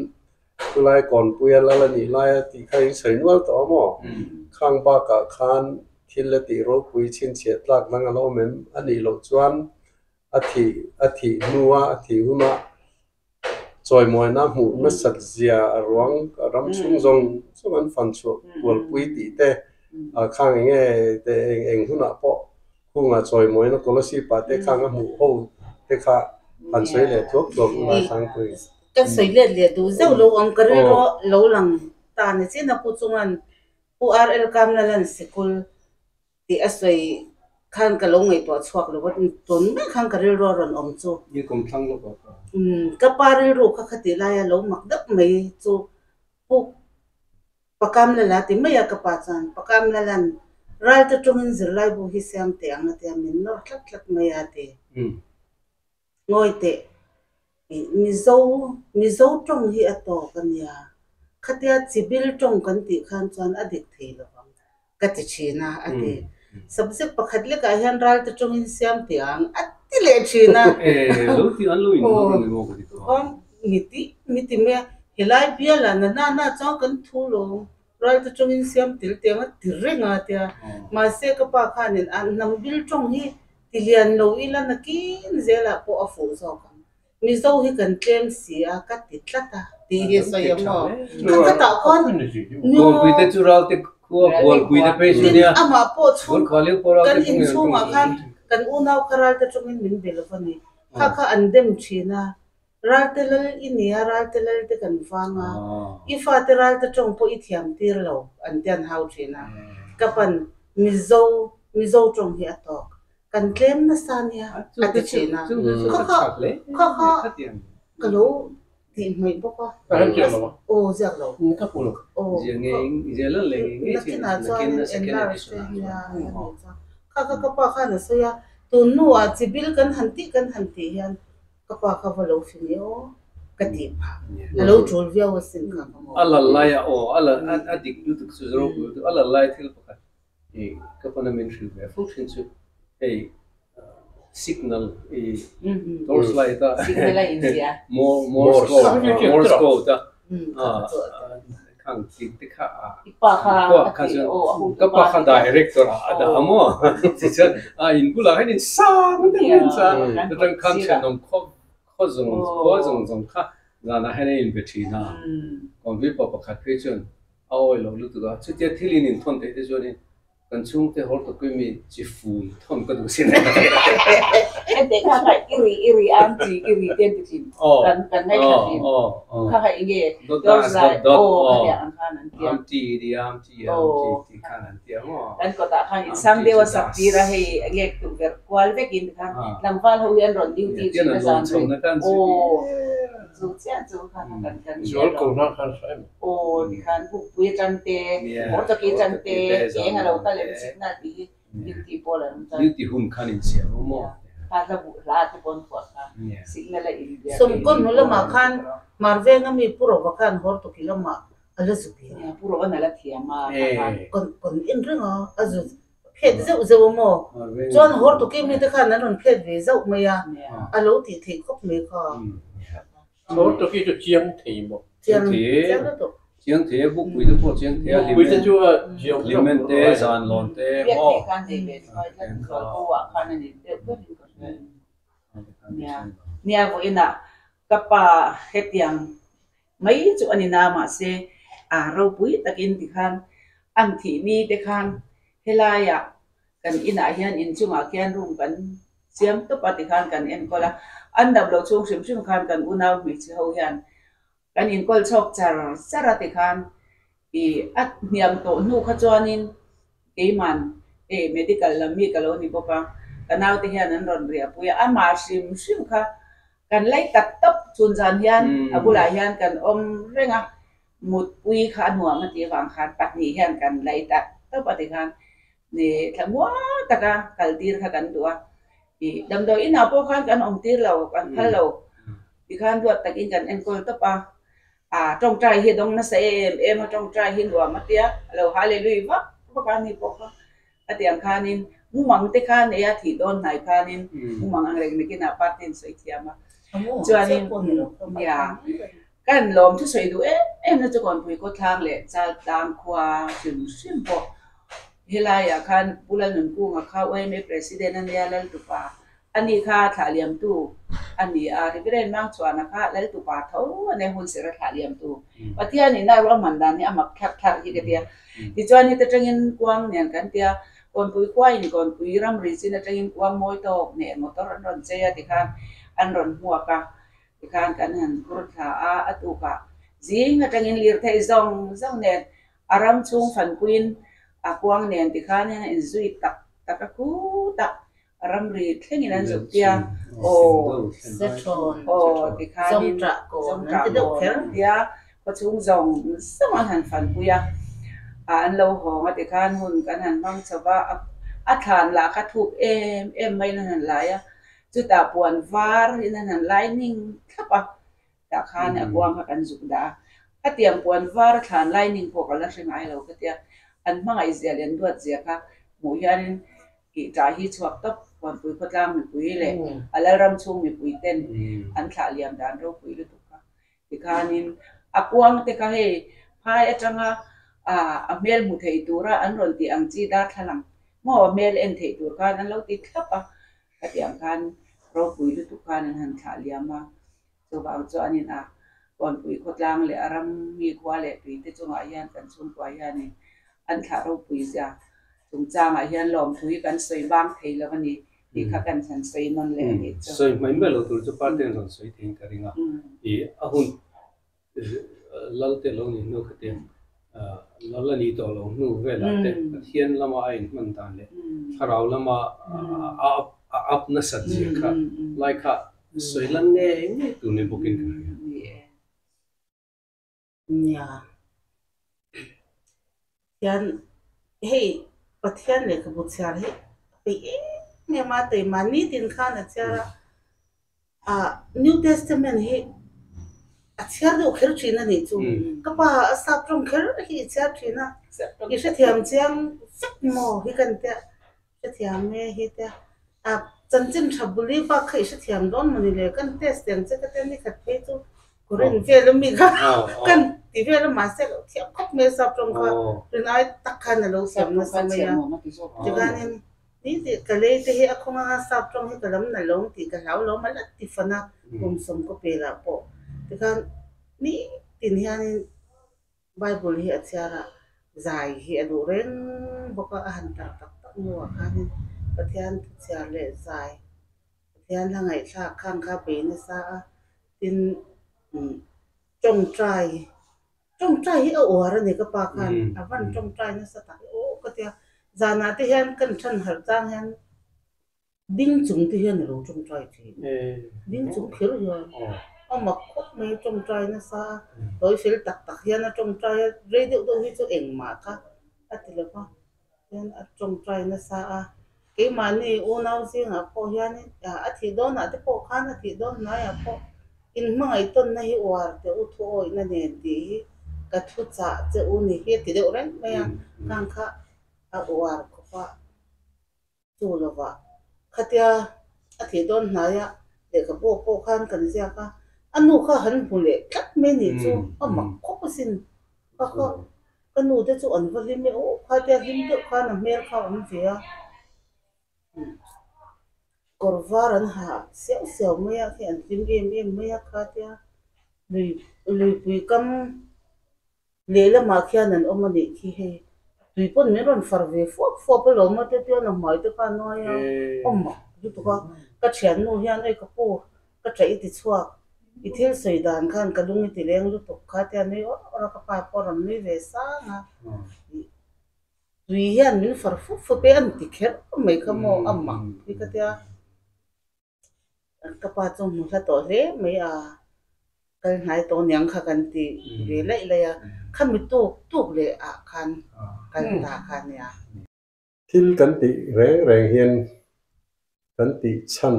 chulai kawnpui a lal a nih lai a tih kha in sawi nual tawh a maw? Khang bakah khan thil a tih ropui chhinchhiah tlak dang a lo awm em? A nih loh chuan a thih a thih hnua a thih hunah Chawimawina hmuh nasat zia a ruang ram chhung zawng zawng an fan chhuah kualpui tih te. Khang eng nge te eng eng hunah pawh khunga chawimawina Kolasib ah te khang a hmuh ho te kha han sawi leh thuak thuak ula Sangpui. Ka sawi let leh duh zeuh lo ang ka rilru lo lang ta ni chin a Pu Chungan Pu RL Kamlalan sikul tih a sawi khan ka lo ngaihtuah chhuak lo a, tun mai khan ka rilru a rawn awm chu. I kum thlang lawk a ka. Ka pa rilru kha khatih laia lo mak deuh mai chu Pu Pakam Lala ti mai a ka pa chuan Pakam Lalan ral te tawngin zirlaibu hi siam teh ang a tia min nawr tlat tlat mai a ti. Ngawi teh Mizo Mizo tawng hi a tawk a nia, khatia chibil tawng kan tih khan chuan a dik thei lo ang ka ti thin a a ti. Subject pakhat lekah hian ral te tawngin siam teh ang a ti leh thin a. Lo ti an lo innawr a ni maw ka ti tawh a. Mi ti mi ti mai a, helai bialah na na na chuan kan thu lo ral te tawngin siam tel teh ang a ti reng a tia. Mahse ka pa khanin a hnam bil tawng hi Ti lian lo ila nakin zelah pawh a fuh zawk ang. Mizo hi kan tlem si a, ka ti tlat a, tih hi a sawi ang maw? Kha ka tah khuan Bualpui te chu ral te khua bualpui te phei chu nia. Amah pawh chhung kan inchhungah khan kan unau kha ral te tawngin min be lo a ni. Kha kha an dem thin a, ral te lal i nia, ral te lal te kan vang a, i fate ral te tawng pawh i thiam tir lo an ti an hau thin a. Ka pan Mizo, Mizo tawng hi a tawk. Kan tlem nasa nia a ti thin a. Kha kha, kha kha ka lo tih hmaih bawk a. Aw ziak lo. Aw nakinah chuan enlarge te nia a nih chuan. Kha kha ka pa khan a sawi a, tun hnuah chibil kan han tih kan han tih hian Ka pa kha va lo fing e aw ka tih phah. A lo tul viau asin kha ka maw. A lal lai a aw, a lal a dik lutuk chu ropui lutuk. A lal lai thil pakhat i ka pana min hrilh ve fo thin chu hei signal i torch light a Signal a inziah. Morse code Morse code a Khang tih te kha a I pa kha a ti aw a ka pa kha director ah a dah a maw tichuan a in bulah hian in sang deuh hian chuan chutang khan thenawm khaw khaw zawng khua zawng zawng kha zanah hian a inbe thin a convi pa pakhat phei chuan a awi lo lutuk a chutia thil in inthawn theih te chuanin Kan chhungte hawr ta kui mi chi fun thawn ka duh sin. Hete kha kha i ri i ri ang chi i ri te an ti thin. Kan kan ngaithla thin. Kha kha enge dot lai aw kha tia ang khan an tia. Am ti ri am ti am ti ti khan an tia maw. Kan kawtah khan in sang deuh a sak tir a hei enge tukverh kual vekin tikhan tlangval ho hi an rawn duty thin a zan rei. Aw chu chiah chu kha kha kan kan hria lo. Aw tikhan bukpui atang te, motor ki atang te, eng a lo kal em signal tih hi duty pawl an awm chuan. Duty hun khan insiam awm maw? Kha hla buh hla te pawn phuah kha signal a inbiak. Sawmkaw hnu lamah khan Marveng a mi Pu Rova khan Hortuki lamah a la zu bia. Nia Pu Rovan a la thiam a kha khan. Kan en reng a, a zu phet zeuh zeuh a maw? Chuan Hortuki mite khan an rawn phet ve zauh mai a, a lo tih theih khawp mai kha. Hortuki chu chiang thei maw? Chiang chiang lutuk. Chiang thei a bukpui te pawh chiang thei a Bukpui te chu a ziang hlimen te zan lawn te maw? Biak thei khan nei ve thuai tlat zual ko ah khan a ni deuh ber in ka hria. Nia nia vawiinah ka pa hetiang mai chu a ni na mahse a ropui takin tikhan an thih ni te khan helaiah Kan inah hian inchungah khian room kan siam tawp a tikhan kan enkawl a, an dam loh chhung hrim hrim khan kan unau hmeichhe ho hian kan inkawl chhawk char char a tikhan ih a hniam tawh hnu kha chuanin keiman eh medical lam mi ka lo ni bawk a, ka naute hian an rawn riahpui a, amah hrim hrim kha kan lei tak tawp chhun zan hian a bulah hian kan awm reng a, mutpui kha a nuam a tih avang khan pahnih hian kan lei tak tawp a tikhan Ni thla muang taka kal tir kha kan duh a, ih damdawi inah pawh khan kan awm tir lo, kan phal lo tikhan duat takin kan enkawl tawp a, ah tawngtai hi a dawng nasa em em a, tawngtai hi nuam a tia, a lo hallelui vak vak a ni pawh kha a tiang khanin mumang te kha nei a thih dawn hnai khanin mumang ang reng nakinah party in sawi thiam a, chuanin nia kan lawm thusawi duh em em na chu Kawnpui Kawthlang leh Chaltlang khua hrim hrim pawh. Helaiah khan Pu Lalnunkunga kha YMA President a nia Laltupa a ni kha thlah liamtu a ni a. Reverend Mangchhuana kha Laltupa tho a nia hun serh a thlah liam tu. Pathian in a ruahman dan hi a mak thlarh thlarh hi ka ti a. Tichuan heta tangin kuang nen kan ti a, Kawnpui khuain Kawnpui ramri chin atangin kuang mawi tawk nen motor an rawn chei a tikhan an rawn hmuak a. Tikhan kan han phur thla a, a tukah zing atangin lirthei zawng zawng nen a ram chhung fanpuiin a kuang nen tikhan hian a inzui tak tak a khutah ramri thlengin an zuk tia aw aw tikhanin zawngṭah kawn an tia khawchhung zawng zawng an han fanpui a, an lo hawng a tikhan hun kan han hmang chho va, a thlan lah kha thuk em em maiin an han lai a. Chutah puan var in an han lining thlap a, tah khan a kuang kha kan zuk dah a. Khatiang puan var a thlan lining pawh ka la hre ngai lo ka tia, an hmangaih zia leh an duat zia kha hmuh hianin tih ṭah hi chhuak tawp Puanpui khawtlang mipui leh a Lalram chhung mipui ten an thlah liam dan ropui lutuk kha. Tikhanin a kuang te kha hei phai atanga a hmel hmu thei tura an rawn tih ang chi darthlalang maw hmel en theih tur khan an lo ti thlap a. Khatiang khan ropui lutuk khan an han thlah liam a, chuvang chuanin a Kawnpui khawtlang leh a ram mi khua leh tui te chungah hian kan chhungkua hianin an thlah ropui zia chungchangah hian lawmthu hi kan sawi bang thei lo a ni tih kha kan han sawi nawn leh a nih chu. Sawi hmai mai lo tur chu party an rawn sawi theiin ka ring a, ih a hun Lal te lo ni hnu khatiang lal a ni tawh lo hnu velah te Pathian lama a inhman dan leh thlarau lama a up nasat zia kha lai kha sawi lan ngei ngei tur ni bawkin ka hria. Nia. Hian hei Pathian lehkhabu chhiar hi a peih em em a, keimah nitin khan a chhiar a. Ah New Testament hi a chhiar deuh kher thin a nih chu. Ka pa a sap tawng kher hi i chhiar thin a, i hrethiam chiang vek maw hi ka ni tia, hrethiam e hi tia. Ah chanchin tha buli bak kha i hrethiam dawn maw ni le kan test ang che ka tia ni khat phei chu Korean vel a mi kha kan ti vel a mahse a lo thiam khawp mai a sap tawng kha rin ai tak khan a lo thiam nasa mai a. Tikhanin Ni tih ka lei te hi a khawng anga sap tawng hi ka lam na lo tih ka hlau lo mal a ti fan a, kum sawm ka pel ah pawh tikhan ni tin hianin Bible hi a chhiar a, zai hi a duh reng bawk a, a han tar tak tak hnuah khanin Pathian thu chhiar leh zai Pathian hla ngaihthlak khang kha bei nasa a, tin tawngtai Tawngtai hi a uar a ni ka pa khan a van tawngtai nasa tak hi aw ka tia zanah te hian kan than harh chang hian ding chung te hian a lo tawngtai thin ding chung kher hian a mak khawp mai tawngtai nasa a tawi fel tak tak hian a tawngtai a rei deuh deuh hi chu engmah kha a ti lo va hian a tawngtai nasa a keimahni unau zingah pawh hianin a thih dawnah te pawh khan a thih dawn hnaiah pawh inhmangaih tawnna hi uar teh u thu awihna nen tih hi ka thu chah che u ni hi a ti deuh reng mai a khang kha a uar khawp a chu lovah khatia a thih dawn hnaia lehkhabu pawh khan kan ziak a a nu kha han hmu leh tlat mai ni chu a mak khawp asin kha kha. Ka nu te chu an va hlim e aw, khatia hlim deuh khan a hmel kha a awm ve a. Kawr var an ha siau siau mai a, khi an hlim em em mai a khatia lui luipui kam lehlamah khian an awm a nih khi hei. Tui pawn min rawn far ve fuap fuap alawm a te chuan a hmai te kha a nuai a, awm mak lutuk a. Ka thiannu hian ei ka pu Ka ṭah i ti chhuak. I thil sawi dan khan ka lung i ti leng lutuk kha tia nui awr awr a, ka pa pawh a rawn nui ve sang a. Tui hian min far fup fup e, an ti kher mai kha maw a mak hi ka tia. Ka pa chu hmu hla tawh hle mai a, kal hnai tawh niang kha kan ti ve laih laih a, khami tuk tuk leh ah khan kal ta kha a nia. Thil kan tih reng reng hian kan tih chhan,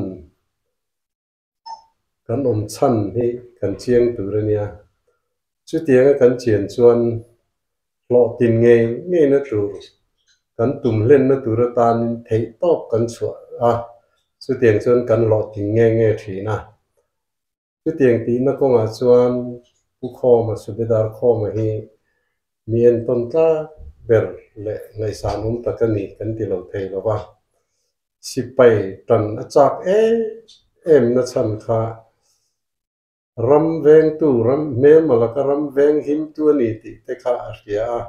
kan awm chhan hi kan chiang tur a nia. Chutianga kan chian chuan hlawhtin ngei ngeina tur, kan tum hlenna tur atanin theihtawp kan chhuah a, chutiang chuan kan hlawhtin nge nge thin a. Chutiang tihna kawngah chuan Pu Khawma, Subedar Khawma hi mi entawn tlak ber leh ngaihsan awm tak a ni kan ti lo thei lo va. Sipai tan a chak em em na chhan kha ram vengtu, ram hmelma laka ram veng himtu a ni tih te kha a hria a.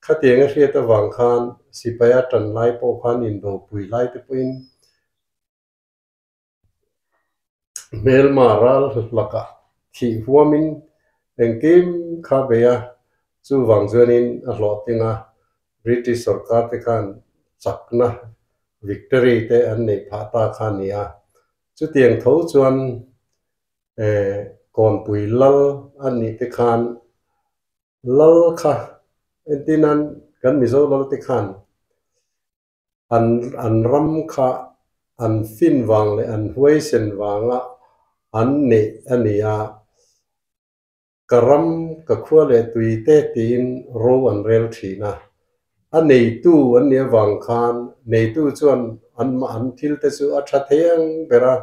Khatiang a hriat avang khan sipaia tan lai pawh khan indopui lai te pawhin hmelma ral lakah thih huamin engkim kha bei a, chuvang chuanin a hlawhtling a, British sorkar te khan chakna, victory, te an neih phah ta kha a ni a. Chutiang tho chuan Kawnpui lal a nih te khan lal kha entirnan kan Mizo lal te khan an an ram kha an fin vang leh an huaisen vanga an neih a ni a, ka ram ka khua leh tui te tiin ro an rel thin a. A neitu an nih avang khan neitu chuan an an thil te chu a tha thei ang ber a,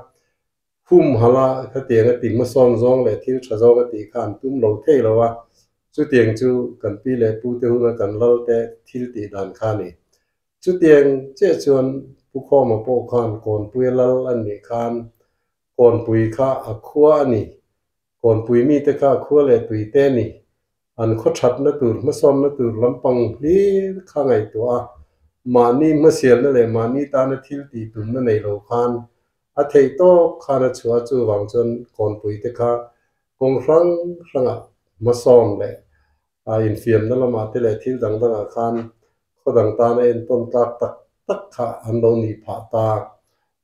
Humhalh a khatiang a ti hmasawn zawng leh thil tha zawng a tih kha an tum lo thei lo a, chutiang chu kan pi leh pu te huna kan lal te thil tih dan kha a ni. Chutiang chiah chuan Pu Khawma pawh khan Kawnpuia lal a nih khan Kawnpui kha a khua a ni, Kawnpui mite kha a khua leh tui te a ni, an khaw thatna tur hmasawnna tur lampang hlir kha ngaihtuah a, mahni hmasialna leh mahni tana thil tih tumna nei lo khan A theih tawk khan a chhuah a, chuvang chuan kawnpui te kha kawng hrang hrangah hmasawn leh a infiamna lamah te leh thil dang dangah khan khaw dang tana entawn tlak tak tak kha an lo nih phah ta.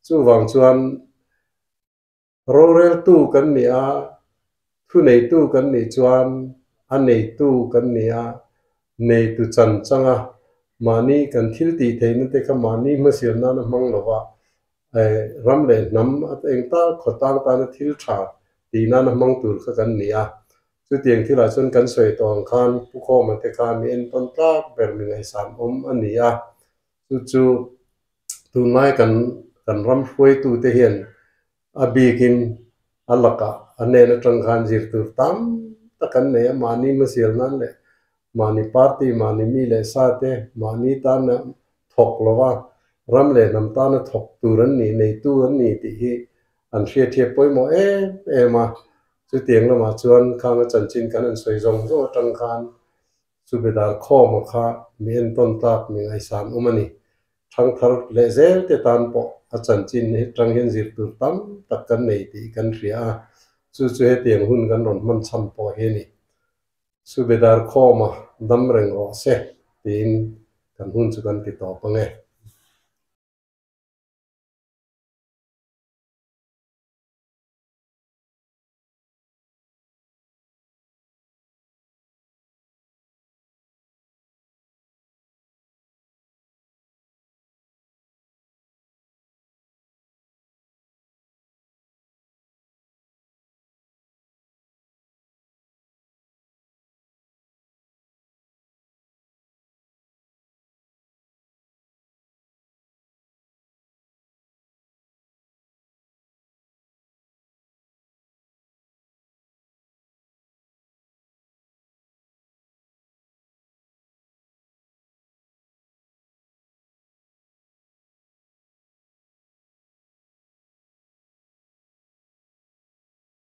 Chuvang chuan roreltu kan nih a, thuneitu kan nih chuan a neitu kan ni a, neitu chan changa mahni kan thil tih theihna te kha mahni hmasial nana hmang lova ram leh hnam eng ta khawtlang tana thil tha tih nana hmang tur kha kan ni a. Chutiang thilah chuan kan sawi tawh ang khan Pu Khawma te kha mi entawn tlak ber mi ngaihsan awm a ni a. Chu chu tunlai kan kan ram hruaitute hian a bikin a lakah a hnen atang khan zir tur tam tak an nei a, mahni hmasial nan leh mahni party, mahni mi leh sa te, mahni tana thawk lova ram leh hnam tana thawk tur an nih, neitu an ni tih hi an hriatthiap pawimawh em em a. Chutiang lamah chuan khang a chanchin kan han sawi zawng zawng atang khan Subedar Khawma kha mi entawn tlak mi ngaihsan awm a ni. Thangthar leh zel te tan pawh a chanchin hi tang hian zir tur tam tak kan nei tih kan hria a, chu chu hetiang hun kan rawn hman chhan pawh hi a ni. Subedar Khawma dam reng rawh se tiin kan hun chu kan ti tawp ang e.